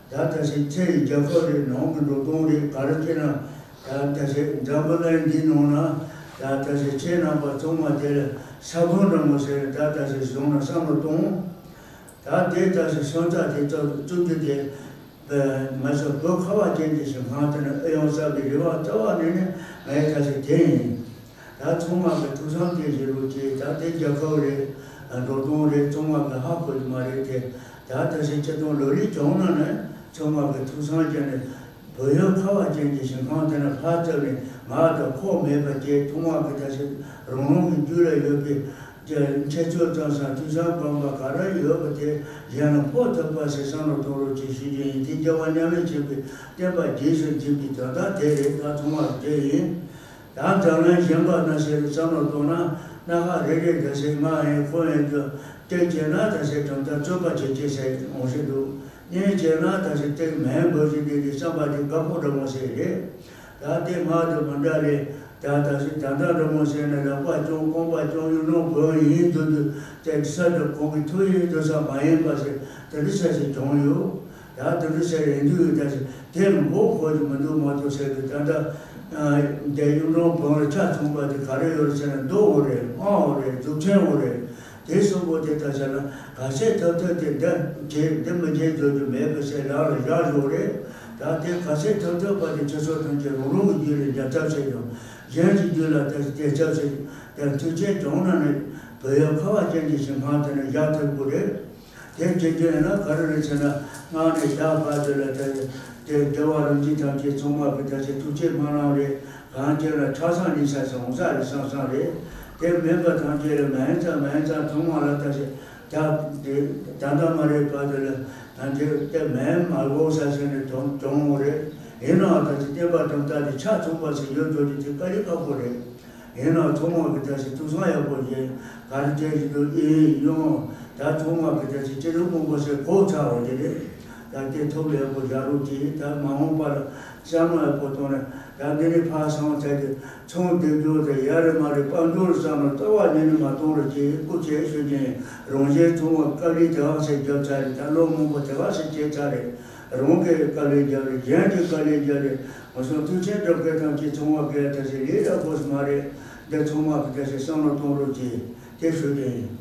ད་ད་ཞིག་ཚེ་ཡི་རྒྱལ་ཁབ་རེད། ནང་གི་འགྲོ་སྟངས་རེད། ག་རེ་བྱས་ན་ད་ད་ཞིག་འཛམ་བུ་གླིང་འདིའི་ནང་ན་ད་ད་ཞིག་ཁྱེད་རྣམ་པ་ཚང་མ་དེ་ལ་ས་བོན་འདྲ་མོ་ཟེར་ད་ད་ཞིག་བཟུང་ན་བསམ་བློ་གཏོང་། ད་དེ་ལྟར་ཞིག་སོན་རྩ་དེ་ཚོ་བཙུགས་རྒྱུ་དེ། ང་ཚོ་བོད་ཁ་བ་ཅན་གྱི་ཞིང་ཁམས་དེ་ནི་ཨེ་ཡོང་ས་པའི་རེ་བ་རྩ་བ་ནས་ནི་ངའི་ད་ཞིག་དེ་ཡིན། ད་ཚང་མ་གི་ཐུགས་བསམ་དེ་བཞེས་རོགས་གྱིས། ད་དེ་རྒྱལ་ཁབ་རེད། འགྲོ་སྟངས་རེད། ཚང་མ་གི་ཧ་གོ་གི་མ་རེད་དེ། ད་ད་ཞིག་སྤྱི་དང་ལོ་ལེགས་བྱུང་ན་ནི་ཚང་མ་གི་ཐུགས་བསམ་བྱས་ནས། བོད་ཡུལ་ཁ་བ་ཅན་གྱི་ཞིང་ཁམས་དེ་ན་ཕར་བཙལ་ནས་ང་དང་ཁོ་མེད་པ་བཅས་ཐུན་མོང་གི་ད་ཞིག་རང་རང་གི་རྒྱུད་ལ་ཡོད་པའི་ཁྱད་ཆོས་ཙམ་ཞིག་ཐོས་བསམ་སྒོམ་པ་ག་རེ་ཡོད་པ་དེ་གཞན་ལ་ཕོག་ཐུབ་པ་ཞིག་བསམ་བློ་གཏོང་རོགས་ཅེས་ཞུ་རྒྱུ་ཡིན། དེ་རྒྱལ་བ་མཉམ་མེད་མཁྱེན་པའི་བསྟན་པ་རྗེས་སུ་འཛིན་པའི་དོན་དག་དེ་རེད། ད་ཐུན་མོང་དེ་ཡིན། ད་འཛམ་གླིང་གཞན་པ་ན་ཟེར་བསམ་བློ་གཏོང་ན་སྣ་ཁ་རེ་རེ་ད་ཟེར་ང་ཡིན་ཁོ་ཡིན་དུ་སྐད་བྱས་ན་ད་ཟེར་གྲུབ་མཐའ་རྩོད་པ་བྱེད་ཀྱི་ཟེར་འོང་ཞིག་འདུག་སྙན་བྱས་ན་ད་ཟེར་སྟེགས་མེན་འབོད་ཀྱི་འདི་འདི་བསམ་པ་འདི་དགའ་པོ་འདྲ་མོ་ཟེར་རེད། ད་དེ་ང་དུ་མི་འདྲ་རེད། ད་ད་ཟེར་ད་ལྟ་འདྲ་མོ་ཟེར་ན་ལག་པ་བརྐྱངས་རྐང་པ་བརྐྱངས་ཡུལ་ལུང་བོན་ཡིན་འདུག་འདུག་དེ་ས་འདི་གོང་གི་ཐུགས་ཡིན་འདུག་ས་མ་ཡིན་པ་ཟེར་དེ་འདྲ་ཟེར་ཟེར་བྱུང་ཡོད། ཡང་དེ་འདྲ་ཟེར་ཡིན་དུས་ད་ཅི་དེ་མགོ་འཁོར་གྱི་མི་འདུག་མ་གཏོགས་ཟེར་གི་ད་ལྟ་འདས་གཡུང་དྲུང་བོན་ལ་ཆ་མཚུངས་པ་དེ་ག་རེ་ཡོད་རེད་ཟེར་ན་མདོ་འོ་རེད། སྨྲ་འོ་རེད། མཛུབ་ཆེན་འོ་རེད། དེ་གསུམ་པོ་དེ་ད་ཆ་ན་ག་ཚད་ཐུབ་ཐུབ་དེ་འདི་བྱེད་འདི་མི་བྱེད་བཟོ་རྒྱུ་མེད་པ་ཟེར་ལག་ལ་བཞག་བཞག་རེད། ད་དེ་ག་ཚད་ཐུབ་ཐུབ་པ་དེ་ཁྱེད་ཚོ་ཐམས་ཅད་རང་རང་གི་རྒྱུད་ལ་འཇགས་ཐབས་བྱེད་ཀྱང་གཞན་གྱི་རྒྱུད་ལ་ད་དེ་ཐབས་བྱེད་དེ་ཐུགས་རྗེ་བྱུང་ན་ནི་བོད་ཡུལ་ཁ་བ་ཅན་གྱི་ཞིང་ཁམས་དེ་ནི་བཞག་ཐུབ་དགོས་རེད། དེ་བྱེད་རྒྱུ་ཡིན་ན་ག་རེ་རེད་ཟེར་ན། སྔགས་ནས་ཞག་བར་དུ་ལ་དེ་དེ་བདེ་བ་རིན་ཆེན་ཐམས་ཅད་ཚང་མ་གི་ད་ཆེ་ཐུགས་རྗེ་སྨོན་ལམ་རེད། གང་བྱས་ན་ཆགས་སྡང་ནི་ས་སོང་ས་རེད་བསམ་བསམ་རེད། དེ་མེད་པ་ཐམས་ཅད་ལ་མན་ཙམ་མན་ཙམ་ཚང་མ་ལ་ད་ཆེ་ད་དེ་ད་ལྟ་མ་རེད་བར་དུ་ལ་ད་ཆེ་དེ་མེད་མ་དགོས་ས་ཟེར་ནས་དོན་དོན་ངོ་རེད། ཡིན་ནའང་ད་ཆེ་བསྟན་པ་དང་ད་དེ་ཆ་ཚང་པ་ཞིག་ཡོད་འགྲོ་རྒྱུ་དེ་དཀའ་ལས་ཁག་པོ་རེད། ཡིན་ནའང་ཚང་མ་གི་ད་ཅི་ཐུགས་བསམ་ཡག་པོ་བཞེས། ག་རེ་བྱས་ཀྱི་འདུག་ཨེ་ཡོང་། ད་ཚང་མ་གི་ད་ཅི་སྤྱི་ཚོགས་མང་པོ་ཞིག་གོ་ཚར་བ་དེ་རེད། ད་དེ་ཐུགས་ལ་ཡག་པོ་བཞག་རོགས་གྱིས། ད་མ་འོངས་པར་བསམ་བློ་ཡག་པོ་བཏང་ནས་ད་འདི་ནས་ཕར་སོང་ཚར་གྱི་ཚོང་སྡེབ་སྦྱོར་དང་ཡ་རེ་མ་རེ་དཔལ་འབྱོར་བསམ་བློ་རྩ་བ་ཉིད་ནས་མ་གཏོང་རོགས་གྱིས། སྐུ་ཚེ་ཞུ་གྱིན་རང་གཞན་ཚང་མ་དཀའ་ལས་དེ་བ་ཞིག་བརྒྱབ་ཚར་རེད། ད་ལོ་མང་པོ་དེ་བ་ཞིག་བྱས་ཚར་རེད། རང་གི་དཀའ་ལས་རྒྱག་རེད། གཞན་གྱི་དཀའ་ལས་རྒྱག་རེད། ང་ཚོ་ཐུགས་ཆེན་སྒྲུབ་མཁན་ཐམས་ཅད་ཚང་མ་གི་ད་ཞིག་ལས་རག་པོ་ཞིག་མ་རེད། འདི་ཚང་མ་གི་ད་ཞིག་བསམ་བློ་གཏོང་རོགས་གྱིས། དེ་ཞུ་རྒྱུ་ཡིན།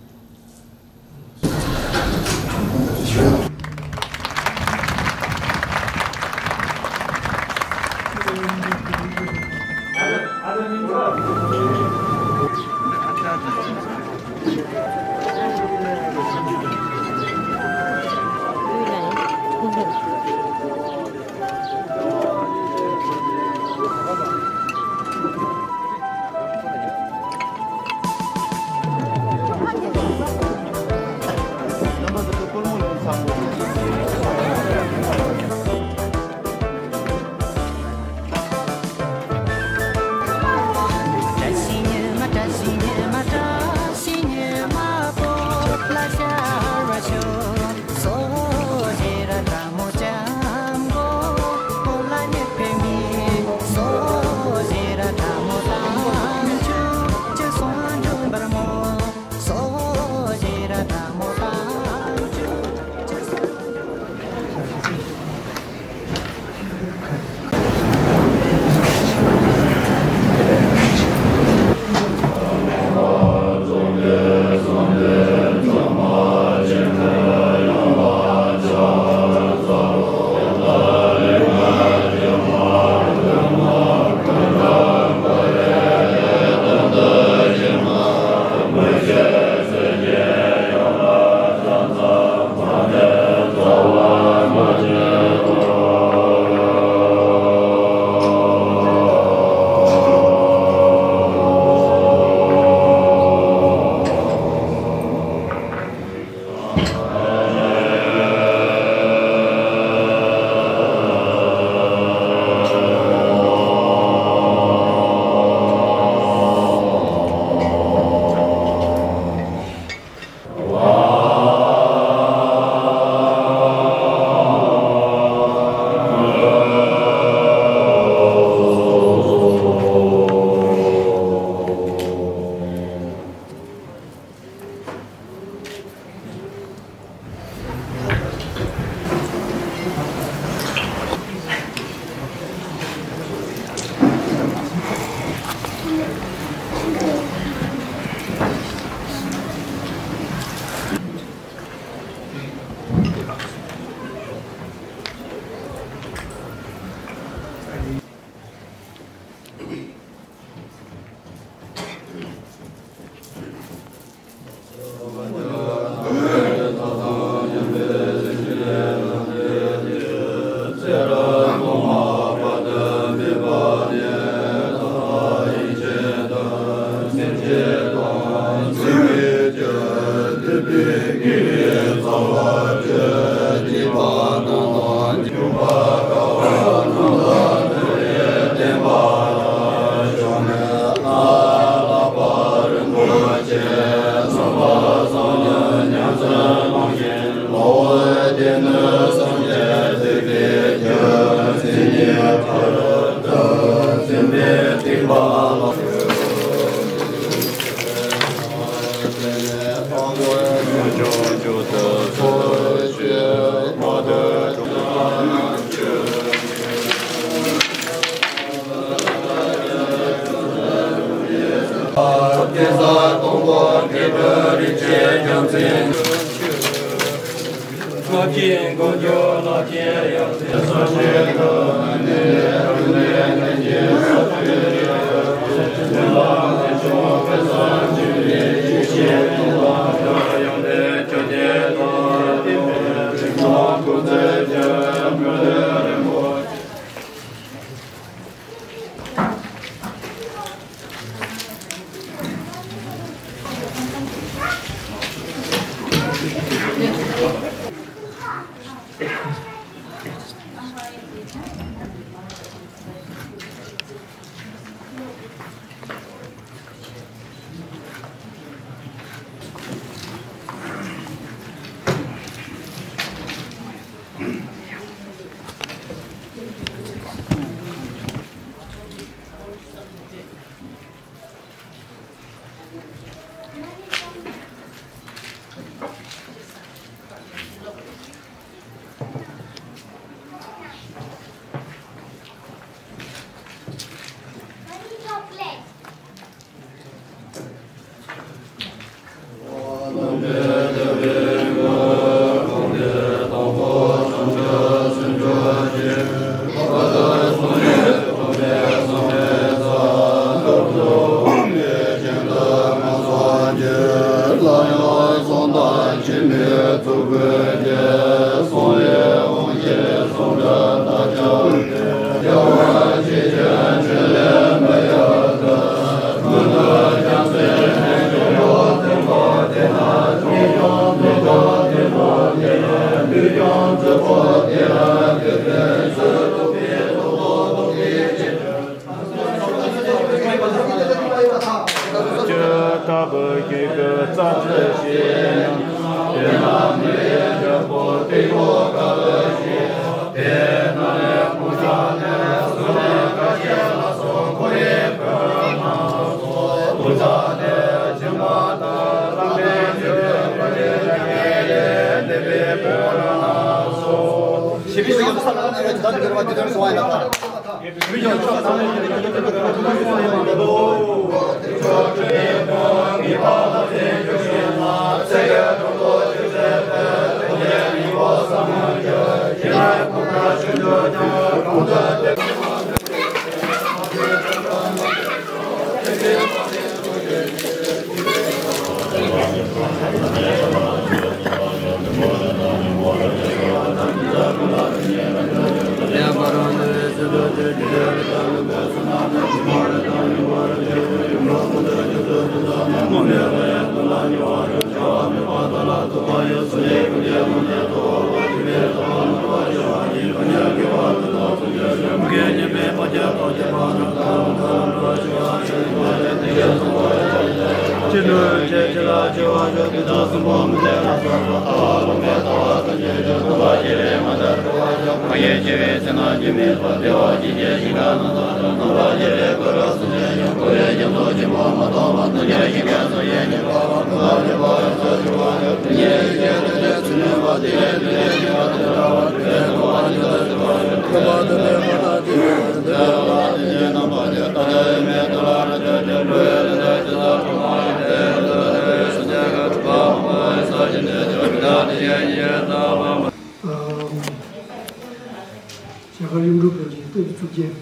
ཞྭ་དཀར་གཡུང་དྲུང་བོན་གྱི་སྐབས་བཅུ་བརྒྱད།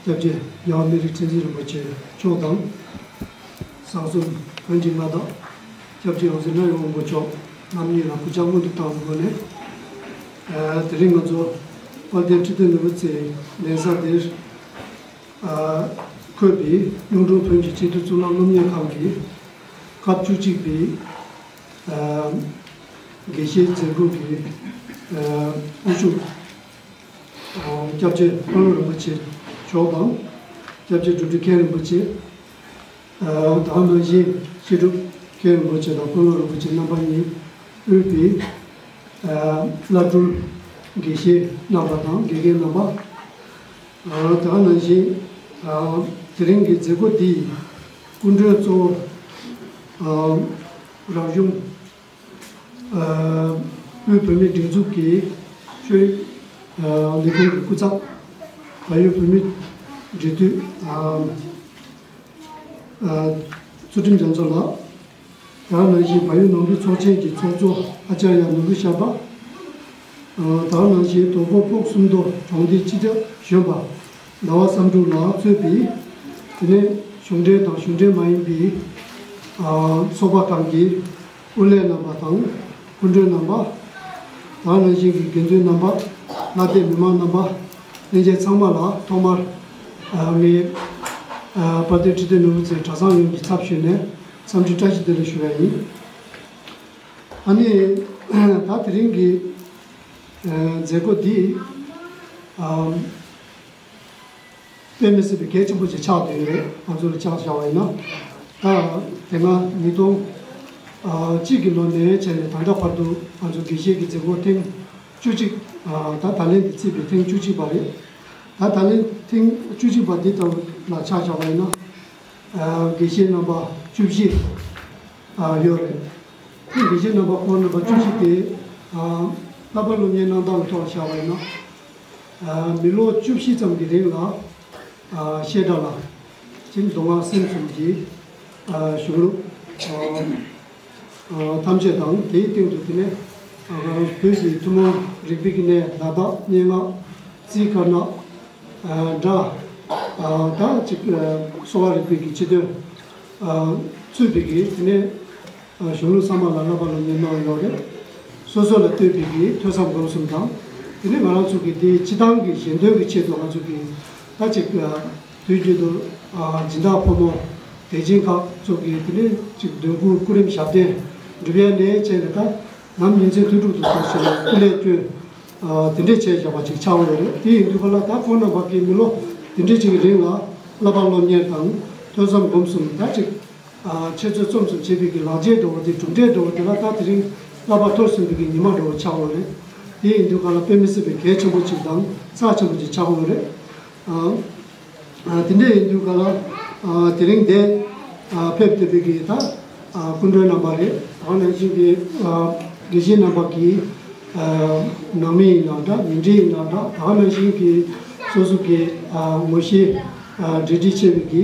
སྐྱབས་རྗེ་རྒྱལ་བ་སྨན་རི་ཁྲི་འཛིན་རིན་པོ་ཆེ་མཆོག་དང་། བཟང་གསུམ་བོན་གྱི་མངའ་བདག་སྐྱབས་རྗེ་འོད་ཟེར་སྣང་བའི་དབང་པོ་མཆོག་རྣམ་གཉིས་ལ་གུས་ཕྱག་སྔོན་དུ་བཏང་བའི་སྒོ་ནས། ཨ། དེ་རིང་ང་ཚོ་དཔལ་ལྡན་ཁྲི་སྟོན་ནོར་བུ་རྩེའི་གདན་ས་འདིར། ཨ། འཁོད་པའི་གཡུང་དྲུང་བོན་གྱི་སྤྱི་འཐུས་གཙུག་ལག་སློབ་གཉེར་ཁང་གི་སྐབས་བཅུ་གཅིག་པའི། ཨ། དགེ་བཤེས་མཛད་སྒོ་གི། ཨ། དབུ་བཞུགས། སྐྱབས་རྗེ་ཀུན་ལེགས་རིན་པོ་ཆེ་མཆོག་དང་། སྐྱབས་རྗེ་འགྲོ་འདྲི་མཁན་རིན་པོ་ཆེ། ཨ་དེ་ནང་བཞིན་སྤྱི་སྒྲུབ་མཁན་རིན་པོ་ཆེ་དང་ཀུན་ལེགས་རིན་པོ་ཆེ་རྣམ་པ་གཉིས་དབུས་པའི་ཨ་བླ་སྤྲུལ་དགེ་བཤེས་རྣམ་པ་དང་། དགེ་རྒན་རྣམ་པ། ཨ་དེ་ནང་བཞིན་ཨ་དེ་རིང་གི་མཛད་སྒོ་འདིའི་སྐུ་མགྲོན་གཙོ་བོ་ཨ་རབ་བྱུང་ཨ་དབུས་བོད་མིའི་སྒྲིག་འཛུགས་ཀྱི་ཆོས་རིག་ཨ་ལས་ཁུངས་ཀྱི་སྐུ་ཚབ། བལ་ཡུལ་བོད་མིའི་འབྲེལ་མཐུད་ཨ་ཨ་ཚུལ་ཁྲིམས་རྒྱ་མཚོ་ལགས། དེ་ནང་བཞིན་བལ་ཡུལ་ནང་ཁུལ་ཚོགས་ཆེན་གྱི་ཚོགས་གཙོ་ཨ་ཙརྱ་ནོར་བུ་ཤར་པ། ཨ་དེ་ནང་བཞིན་དོལ་པོ་སྤོག་གསུམ་མདོ་གྲོང་སྡེའི་སྤྱི་ཁྱབ་གཞོན་པ་ཟླ་བ་བསམ་འགྲུབ་ལགས་གཙོས་པའི་དེ་ནས་གཞུང་འབྲེལ་དང་གཞུང་འབྲེལ་མ་ཡིན་པའི་ཨ་ཚོགས་པ་ཁག་གི་དབུ་ལས་རྣམ་པ་དང་། སྐུ་མགྲོན་རྣམ་པ། དེ་ནང་བཞིན་གྱི་དགེ་འདུན་རྣམ་པ། ལྷ་སྡེ་མི་མང་རྣམ་པ། ལྷན་རྒྱས་ཚང་མ་ལ་ཐོག་མར་ཨ་ངས་ཨ་དཔལ་ལྡན་ཁྲི་བརྟན་ནོར་བུ་རྩེ་གྲྭ་ཚང་ཡོངས་ཀྱི་ཚབ་ཞུས་ནས་འཚམས་འདྲི་བཀྲ་ཤིས་བདེ་ལེགས་ཞུ་བ་ཡིན། ཨ་ནི་ད་དེ་རིང་གི་ཨ་མཛད་སྒོ་འདི་ཨ་དཔེ་མི་སྲིད་པའི་གལ་ཆེན་པོ་ཞིག་ཆགས་བསྡད་ཡོད་རེད། ང་ཚོ་ལ་ཆ་བཞག་པ་ཡིན་ན། ད་དེ་སྔ་ཉིས་སྟོང་གཅིག་གི་ལོ་ནས་བྱས་ནས་ད་ལྟ་བར་དུ་ང་ཚོ་དགེ་བཤེས་ཀྱི་མཛད་སྒོ་ཐེངས་བཅུ་གཅིག་ད་ད་ལན་དེ་བརྩིས་པའི་ཐེངས་བཅུ་གཅིག་པ་རེད། ད་ད་ལན་ཐེངས་བཅུ་གཅིག་པ་འདི་ལྟ་བུ་ལ་ཆ་བཞག་པ་ཡིན་ན། དགེ་བཤེས་རྣམ་པ་བཅུ་བཞི་ཡོད་རེད། དེ་དགེ་བཤེས་རྣམ་པ་ཁོང་རྣམ་པ་བཅུ་བཞི་དེ་བསླབ་པ་སློབ་གཉེར་གནང་སྟངས་ཐོག་བཞག་པ་ཡིན་ན། མི་ལོ་བཅུ་བཞི་ཙམ་གྱི་རིང་ལ་བཤད་གྲྭ་ལ་ཅིག་མདོ་སྔགས་སེམས་གསུམ་གྱི་གཞུང་ལུགས་ཐམས་ཅད་དང་། དེའི་སྟེང་དུ་དེ་ནས་ང་རང་བོད་ཀྱི་ཐུན་མོང་རིག་པའི་གནས་ལ་དྭགས་སྙན་ངག་རྩིས་དཀར་ནག་སྒྲ་དང་ཅིག་གསོ་བ་རིག་པའི་གི་སྤྱི་དོན་ཚུད་པའི་གི་དེ་ནས་གཞུང་ལུགས་ཚང་མ་ལ་བསླབ་པ་སློབ་གཉེར་གནང་ཡོད་རེད། སོ་སོ་ལ་ལྟོས་པའི་གི་ཐོས་བསམ་སྒོམ་གསུམ་དང་། དེ་ནས་ང་རང་ཚོ་གི་དེ་སྤྱི་བཏང་གི་ཞལ་འདོན་གྱི་ཆེད་དུ་ང་ཚོ་གི་ད་ཅིག་དུས་རྒྱུན་དུ་སྦྱིན་བདག་ཕོ་མོ་དད་ཅན་ཁག་ཚོ་གི་དེ་ནས་ཅིག་འདོན་སྐུལ་སྐུ་རིམ་ཞབས་བརྟན་སྒྲུབ་ཡ་ནས་བྱས་ནས་ད་ནམ་ཉིན་མཚན་དུས་དྲུག་ཏུ་གཏོགས་བྱས་ནས་སྐུ་ལས་བསྐྱོན། དེ་འདྲས་བྱས་བཞག་པ་ཅིག་ཆགས་ཡོད་རེད། དེ་ཡིན་དུས་ག་ལ་ད་ཁོང་རྣམ་པ་གིས་མི་ལོ་དེ་འདྲས་ཅིག་གི་རིང་ལ་བསླབ་པ་སློབ་གཉེར་དང་ཐོས་བསམ་སྒོམ་གསུམ་ད་ཅིག་འཆད་རྩོད་རྩོམ་གསུམ་བྱེད་པའི་གི་ལག་རྗེས་འགྲོ་བ་དེ་གྲུབ་འབྲས་འགྲོ་བ་དེ་ལ་ད་དེ་རིང་བསླབ་པ་ཐོབ་ཟིན་པའི་གི་ཉི་མ་འགྲོ་བ་ཆགས་ཡོད་རེད། དེ་ཡིན་དུས་ག་ལ་དཔེ་མི་སྲིད་པའི་གལ་ཆེན་པོ་ཅིག་དང་རྩ་ཆེན་པོ་ཅིག་ཆགས་ཡོད་རེད། དེ་འདྲ་ཡིན་དུས་ག་ལ་དེ་རིང་འདིར་ཕེབས་བསྡད་པའི་གི་ད་སྐུ་མགྲོན་རྣམ་པ་རེད། ད་ག་ནང་བཞིན་གྱི་དགེ་བཤེས་རྣམ་པ་གི་ནང་མི་ཡིན་ན་འདྲ། ཉེ་འབྲེལ་ཡིན་ན་འདྲ། ད་ག་ནང་བཞིན་གྱི་སོ་སོ་གི་ངོ་ཤེས་འབྲེལ་འདྲིས་ཆེ་བའི་གི་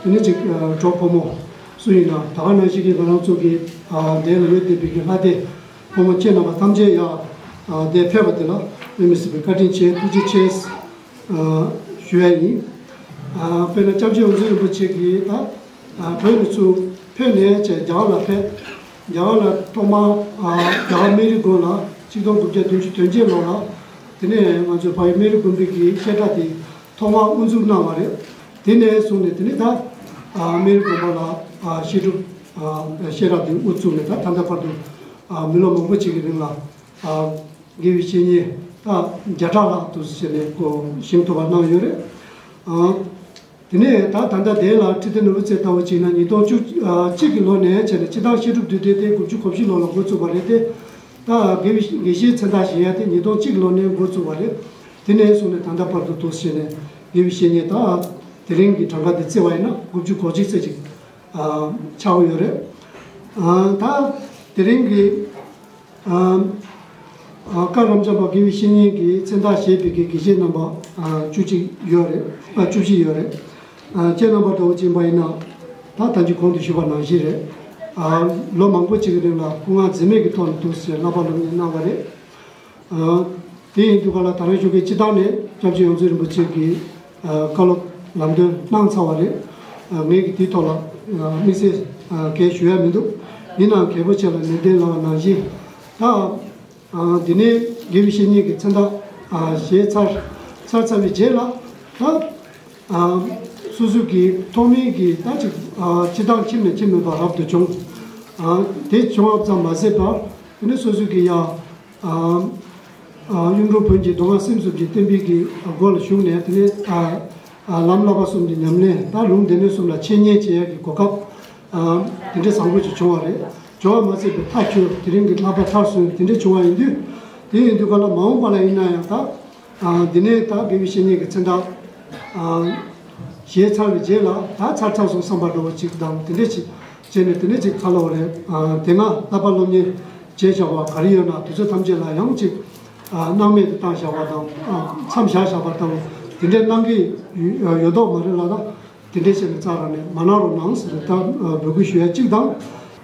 དེ་ནས་ཅིག་གྲོགས་ཕོ་མོ་སུ་ཡིན་ན། ད་ག་ནང་བཞིན་གྱི་ང་རང་ཚོ་གི་འདིར་ལ་ཡོད་བསྡད་པའི་གི་ལྷ་སྡེ་ཕོ་མོ་ཁྱེད་རྣམ་པ་ཐམས་ཅད་ཡང་འདིར་ཕེབས་པ་དེ་ལ་དཔེ་མི་སྲིད་པའི་བཀའ་དྲིན་ཆེ། ཐུགས་རྗེ་ཆེ་ཞུ་ཡ་ཡིན། དཔེར་ན་སྐྱབས་རྗེ་ཡོངས་འཛིན་རིན་པོ་ཆེ་གིས་ད་བོད་ནས་ཚུར་ཕེབས་ནས་བྱས་རྒྱ་གར་ལ་ཕེབས། རྒྱ་གར་ལ་ཐོག་མར་རྒྱ་གར་སྨན་རི་དགོན་ལ་ཆིག་སྟོང་དགུ་བརྒྱ་བདུན་ཅུ་དོན་བརྒྱད་ལོ་ལ་དེ་ནས་ང་ཚོའི་བལ་ཡུལ་སྨན་རི་དགོན་པའི་གི་བཤད་གྲྭ་དེ་ཐོག་མར་དབུ་འཛུགས་གནང་བ་རེད། དེ་ནས་བཟུང་ནས་དེ་ནས་ད་སྨན་རི་དགོན་པ་ལ་བཤད་སྒྲུབ་བཤད་གྲྭ་དེ་དབུ་བཙུགས་ནས་ད་ད་ལྟ་བར་དུ་མི་ལོ་མང་པོ་ཅིག་གི་རིང་ལ་དགེ་བའི་བཤེས་གཉེན་ད་བརྒྱ་ཕྲག་ལྷག་ཏུ་བྱས་ནས་བཞེངས་ཐུབ་པ་གནང་ཡོད་རེད། དེ་ནས་ད་ད་ལྟ་དེ་ལ་ཁྲི་བརྟན་ནོར་བུ་རྩེ་ལྟ་བུ་བྱས་ན་ཉིས་སྟོང་བཅུ་གཅིག་གི་ལོ་ནས་བྱས་ནས་སྤྱི་བཏང་བཤད་སྒྲུབ་འདུས་སྡེ་དེ་དགུ་བཅུ་གོ་བཞི་ལོ་ལ་འགོ་བཙུགས་པ་རེད་དེ། ད་དགེ་བའི་དགེ་བཤེས་མཚན་རྟགས་བཞེས་ཡ་དེ་ཉིས་སྟོང་གཅིག་ལོ་ནས་འགོ་བཙུགས་པ་རེད། དེ་ནས་བཟུང་ནས་ད་ལྟ་བར་དུ་འདུག་བྱས་ནས་དགེ་བའི་བཤེས་གཉེན་ད་དེ་རིང་གི་གྲངས་ཀ་དེ་བརྩི་བ་ཡིན་ན་དགུ་བཅུ་གོ་གཅིག་ཙམ་ཅིག་ཆགས་ཡོད་རེད། ད་དེ་རིང་གི་ཨ་ཨ་བཀའ་རབ་འབྱམས་པ་དགེ་བའི་བཤེས་གཉེན་གྱི་མཚན་རྟགས་བཞེས་པའི་དགེ་དགེ་བཤེས་རྣམ་པ་ཨ་བཅུ་གཅིག་ཡོད་རེད། ཨ་བཅུ་བཞི་ཡོད་རེད། ཨ་ཁྱེད་རྣམ་པ་འདྲ་བོ་ཅིག་ཡིན་པ་ཡིན་ན་ད་ད་ཅི་གོང་དུ་ཞུས་པ་ནང་བཞིན་རེད། ཨ་ལོ་མང་པོ་ཅིག་གི་རིང་ལ་སྐུ་ངལ་འཛེམས་མེད་ཀྱི་ཐོག་ནས་འདུག་ཟེར་བསླབ་པ་སློབ་གཉེར་གནང་བ་རེད། ཨ་དེ་ཡིན་དུས་ག་ལ་ད་རང་ཞུ་མཁན་སྤྱི་བཏང་ནས་སྐྱབས་རྗེ་ཡོངས་འཛིན་རིན་པོ་ཆེ་གིས་ཨ་བཀའ་སློབ་ལམ་སྟོན་གནང་ཚར་བ་རེད། ཨ་ངས་ཀྱི་དེའི་ཐོག་ལ་ཨ་དམིགས་བསལ་ཨ་གང་ཞུ་ཡ་མི་འདུག་ཡིན་ནའང་རྒྱལ་པོ་ཆེ་ལ་ནན་ཏན་ལབ་པ་ནང་བཞིན་ད་ཨ་འདི་ནས་དགེ་བའི་བཤེས་གཉེན་གྱི་མཚན་རྟགས་ཨ་བཞེས་ཚར་ཚར་ཚར་བའི་རྗེས་ལ་ད་ཨ་སོ་སོ་གི་ཐོག་མའི་གི་ད་ཅིག་ཨ་སྤྱི་བཏང་ཁྱིམ་ནས་ཁྱིམ་མེད་པ་རབ་ཏུ་བྱུང་། ཨ་དེ་བྱུང་བ་ཙམ་མ་ཟད་པར་དེ་ནས་སོ་སོ་གི་ཡ་ཨ་ གཡུང་དྲུང་བོན་གྱི་མདོ་སྔགས་སེམས་གསུམ་གྱི་བསྟན་པའི་གི་སྒོ་ལ་ཞུགས་ནས། དེ་ནས་ལམ་བསླབ་པ་གསུམ་གྱི་ཉམས་ལེན། ད་ལུང་སྡེ་སྣོད་གསུམ་ལ་འཆད་ཉན་བྱེད་ཡག་གི་གོ་སྐབས་དེ་འདྲའི་བཟང་པོ་ཅིག་བྱུང་བ་རེད། བྱུང་བ་མ་ཟད་པའི་མཐའ་འཁྱོལ། དེ་རིང་གི་བསླབ་པ་མཐར་སོན། དེ་འདྲ་བྱུང་བ་ཡིན་དུས། དེ་ཡིན་དུས་ག་ལ་མ་འོངས་པ་ལ་ཡིན་ན་ཡང་ད། ཨ། འདི་ནས་ད་དགེ་བའི་བཤེས་གཉེན་གྱི་མཚན་རྟགས། ཨ། བཞེས་ཚར་བའི་རྗེས་ལ་ད་ཚར་ཚར་སོང་བསམ་པ་འདྲ་བོ་ཅིག་དང་། དེ་འདྲ་ཅིག་བྱས་ནས། དེ་འདྲ་ཅིག་ག་ལ་བ་རེད། ཨ། དེ་སྔ་བསླབ་པ་སློབ་གཉེར་བྱས་བཞག་པ་ག་རེ་ཡོད་ན་དེ་ཚོ་ཐམས་ཅད་ལ་ཡང་ཅིག་ཨ། སྣང་མེད་དུ་བཏང་བཞག་པ་དང་། ཨ། མཚམས་བཞག་བཞག་པ་དང་། དེ་འདྲའི་གནང་གི་ཡོད་མདོག་མ་རེད་ལ། ད་དེ་འདྲའི་བྱས་ནས་རྩ་ར་ནས་མ་གནང་རོགས་གནང་ཟེར་ནས་ད་འབོད་སྐུལ་ཞུ་ཡ་གཅིག་དང་།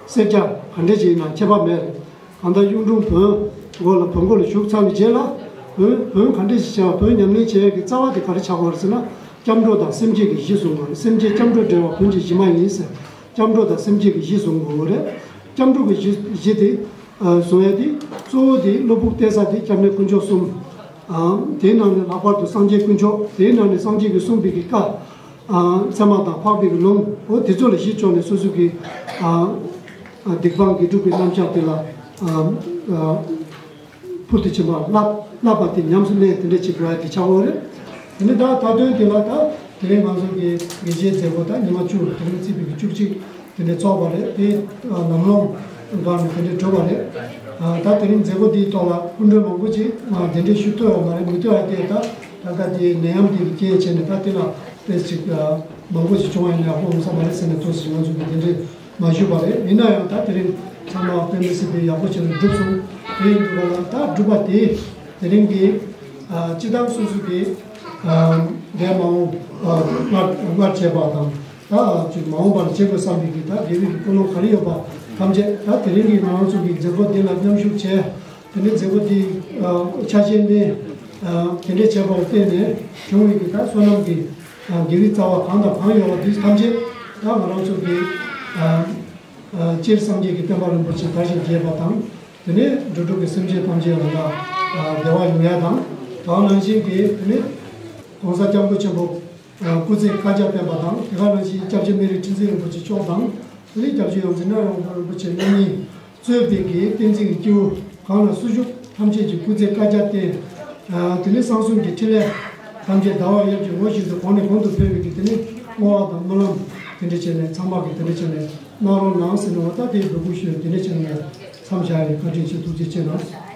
སེར་སྐྱ་ག་འདྲ་ཅིག་ཡིན་ན་ཁྱད་པར་མེད་རེད། གང་ལྟར་གཡུང་དྲུང་བོན་སྒོ་ལ། བོན་སྒོ་ལ་ཞུགས་ཚར་བའི་རྗེས་ལ། བོན་བོན་ག་འདྲ་ཞིག་བྱས་པ། བོན་ཉམས་ལེན་བྱེད་ཡག་གི་རྩ་བ་དེ་ག་རེ་ཆགས་དགོས་རེད་ཟེར་ན། སྐྱབས་འགྲོ་དང་སེམས་བསྐྱེད་ཀྱི་གཞི་བཟུང་དགོས་རེད། སེམས་བསྐྱེད་སྐྱབས་འགྲོ་འབྲེལ་བ་བོན་གྱི་གཞི་མ་ཡིན་ཟེར། སྐྱབས་འགྲོ་དང་སེམས་བསྐྱེད་ཀྱི་གཞི་བཟུང་དགོས་རེད། སྐྱབས་འགྲོ་གི་གཞི་གཞི་དེ་བཟུང་ཡ་དེ་གཙོ་བོ་དེ་བློ་ཕུགས་གཏད་ས་དེ་སྐྱབས་གནས་དཀོན་མཆོག་གསུམ། དེའི་ནང་ནས་ལྷག་པར་དུ་སངས་རྒྱས་དཀོན་མཆོག་དེའི་ནང་ནས་སངས་རྒྱས་ཀྱིས་གསུངས་པའི་གི་བཀའ། ཚད་མ་དང་འཕགས་པའི་གི་ལུང་། འོ་དེ་ཚོ་ལ་གཞི་བཅོལ་ནས་སོ་སོ་གི་སྡིག་སྤང་དགེ་སྒྲུབ་ཀྱི་རྣམ་གཞག་དེ་ལ་ཕུལ་དུ་ཕྱིན་པ་བསླབ་བསླབ་པ་དེ་ཉམས་སུ་ལེན། དེ་འདྲ་བྱེད་དགོས་ཡ་དེ་ཆགས་ཡོད་རེད། དེ་ནས་ད་མཐའ་དོན་དེ་ལ་ད་དེ་རིང་ང་ཚོ་གི་དགེ་བཤེས་མཛད་སྒོ་ད་ཉི་མ་བཅུ། དེ་རིང་བརྩིས་པའི་གི་བཅུ་གཅིག་དེ་འདྲ་ཚོགས་པ་རེད། དེ་ལམ་ལྷོང་སྒང་ནས་དེ་འདྲ་གྲུབ་པ་རེད། ད་དེ་རིང་མཛད་སྒོ་འདིའི་ཐོག་ལ་སྐུ་མགྲོན་མང་པོ་ཅིག་གདན་འདྲེན་ཞུ་ཐུབ་ཡོད་མ་རེད། མི་ཐུབ་ཡ་དེ་ད་ད་ལྟ་དེ་ནད་ཡམས་དེ་གི་རྐྱེན་བྱས་ནས། ད་དེ་ལ་དཔེ་ཅིག་མང་པོ་ཞིག་བྱུང་བ་ཡིན་ན་ཡག་པོ་འོང་ས་མ་རེད་ཟེར་ནས་ཐུགས་སུ་ང་ཚོ་གི་གདན་འདྲེན་མ་ཞུས་པ་རེད། ཡིན་ན་ཡང་ད་དེ་རིང་ཚང་མ་དཔེ་མི་སྲིད་པའི་ཡག་པོ་བྱས་ནས་གྲུབ་སོང་། དེ་ཡིན་དུས་ག་ལ་ད་སྒྲུབ་པ་དེ་དེ་རིང་གི་སྤྱི་བཏང་སོ་སོ་གི་འདས་མ་འོངས་སྔར་སྔར་བྱས་པ་དང་། ད་ཅིག་མ་འོངས་པར་བྱེད་དགོས་བསམ་པའི་གི་ད་དགེ་བའི་གི་ཀུན་སློང་ག་རེ་ཡོད་པ་ཐམས་ཅད། ད་དེ་རིང་གི་ང་རང་ཚོ་གི་མཛད་སྒོ་འདི་ལ་མཉམ་ཞུགས་བྱས། དེ་ནས་མཛད་སྒོ་འདི་ཆ་ཤས་ནས་དེ་འདྲའི་བྱས་པར་བརྟེན་ནས་བྱུང་བའི་གི་ད་བསོད་ནམས་ཀྱི་དགེ་བའི་རྩ་བ་གང་དང་གང་ཡོད་པ་འདི་ཐམས་ཅད་ད་ང་རང་ཚོ་གི་སྤྱིར་སངས་རྒྱས་ཀྱི་བསྟན་པ་རིན་པོ་ཆེ་དར་ཞིང་རྒྱས་པ་དང་། དེ་ནས་འགྲོ་དྲུག་གི་སེམས་ཅན་ཐམས་ཅད་ལ་ད་བདེ་བ་ཡོང་ཡ་དང་། དེ་ནང་བཞིན་གྱི་དེ་ནས་༸གོང་ས་༸སྐྱབས་མགོན་ཆེན་པོ་སྐུ་ཚེ་བསྐལ་བརྒྱར་བརྟན་པ་དང་། དེ་ག་ནང་བཞིན་སྐྱབས་རྗེ་སྨན་རི་ཁྲི་འཛིན་རིན་པོ་ཆེ་མཆོག་དང་། དེ་ནས་སྐྱབས་རྗེ་ཡོངས་འཛིན་རྣམ་གྲོལ་དབང་པོ་རིན་པོ་ཆེ་རྣམ་གཉིས་གཙོས་པའི་གི་བསྟན་འཛིན་གྱི་སྐྱེས་བུ་གང་ལ་སུ་བཞུགས་ཐམས་ཅད་ཀྱི་སྐུ་ཚེ་བསྐལ་བརྒྱར་བརྟན། དེ་ནས་གསང་གསུམ་གྱི་ཕྲིན་ལས་ཐམས་ཅད་ཟླ་བ་གཡར་གྱི་འོད་བཞིན་དུ་གོང་ནས་གོང་དུ་འཕེལ་བའི་གི་དེ་ནས་བསྔོ་བ་དང་སྨོན་ལམ་དེ་འདྲ་བྱས་ནས་ཚང་མ་གི་དེ་འདྲ་བྱས་ནས་གནང་རོགས་གནང་ཟེར་ནས། འོ་ད་དེའི་འབོད་སྐུལ་ཞུས། དེ་འདྲ་བྱས་ནས་མཚམས་བཞག་ཡིན། བཀའ་དྲིན་ཆེ། ཐུགས་རྗེ་ཆེ་གནང་།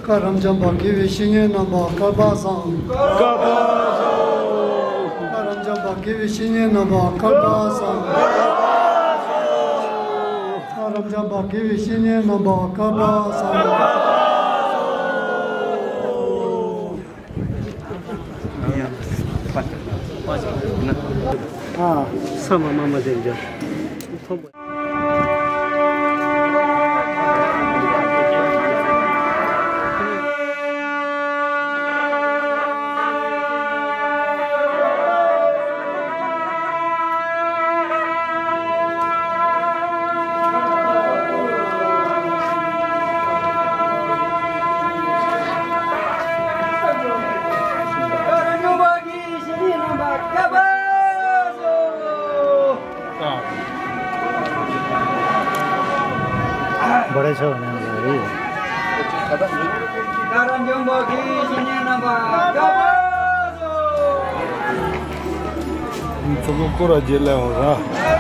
བཀའ་རབ་འབྱམས་པ་དགེ་བའི་བཤེས་གཉེན་རྣམ་པ་བསྐལ་པ་བཟང་། བསྐལ་པ་བཟང་། བཀའ་རབ་འབྱམས་པ་དགེ་བའི་བཤེས་གཉེན་རྣམ་པ་བསྐལ་པ་བཟང་། བཀའ་རབ་འབྱམས་པ་དགེ་བའི་བཤེས་གཉེན་རྣམ་པ་བསྐལ་པ་བཟང་། ཨ། ས་མ་མ་མ་དེ་འཇོག་བཀའ་རབ་འབྱམས་པ་དགེ་བའི་བཤེས་གཉེན་རྣམ་པ་བཀའ་དྲིན་ཆེ། ཚོགས་སྐོར་ར་རྗེས་ལ་འོང་ར།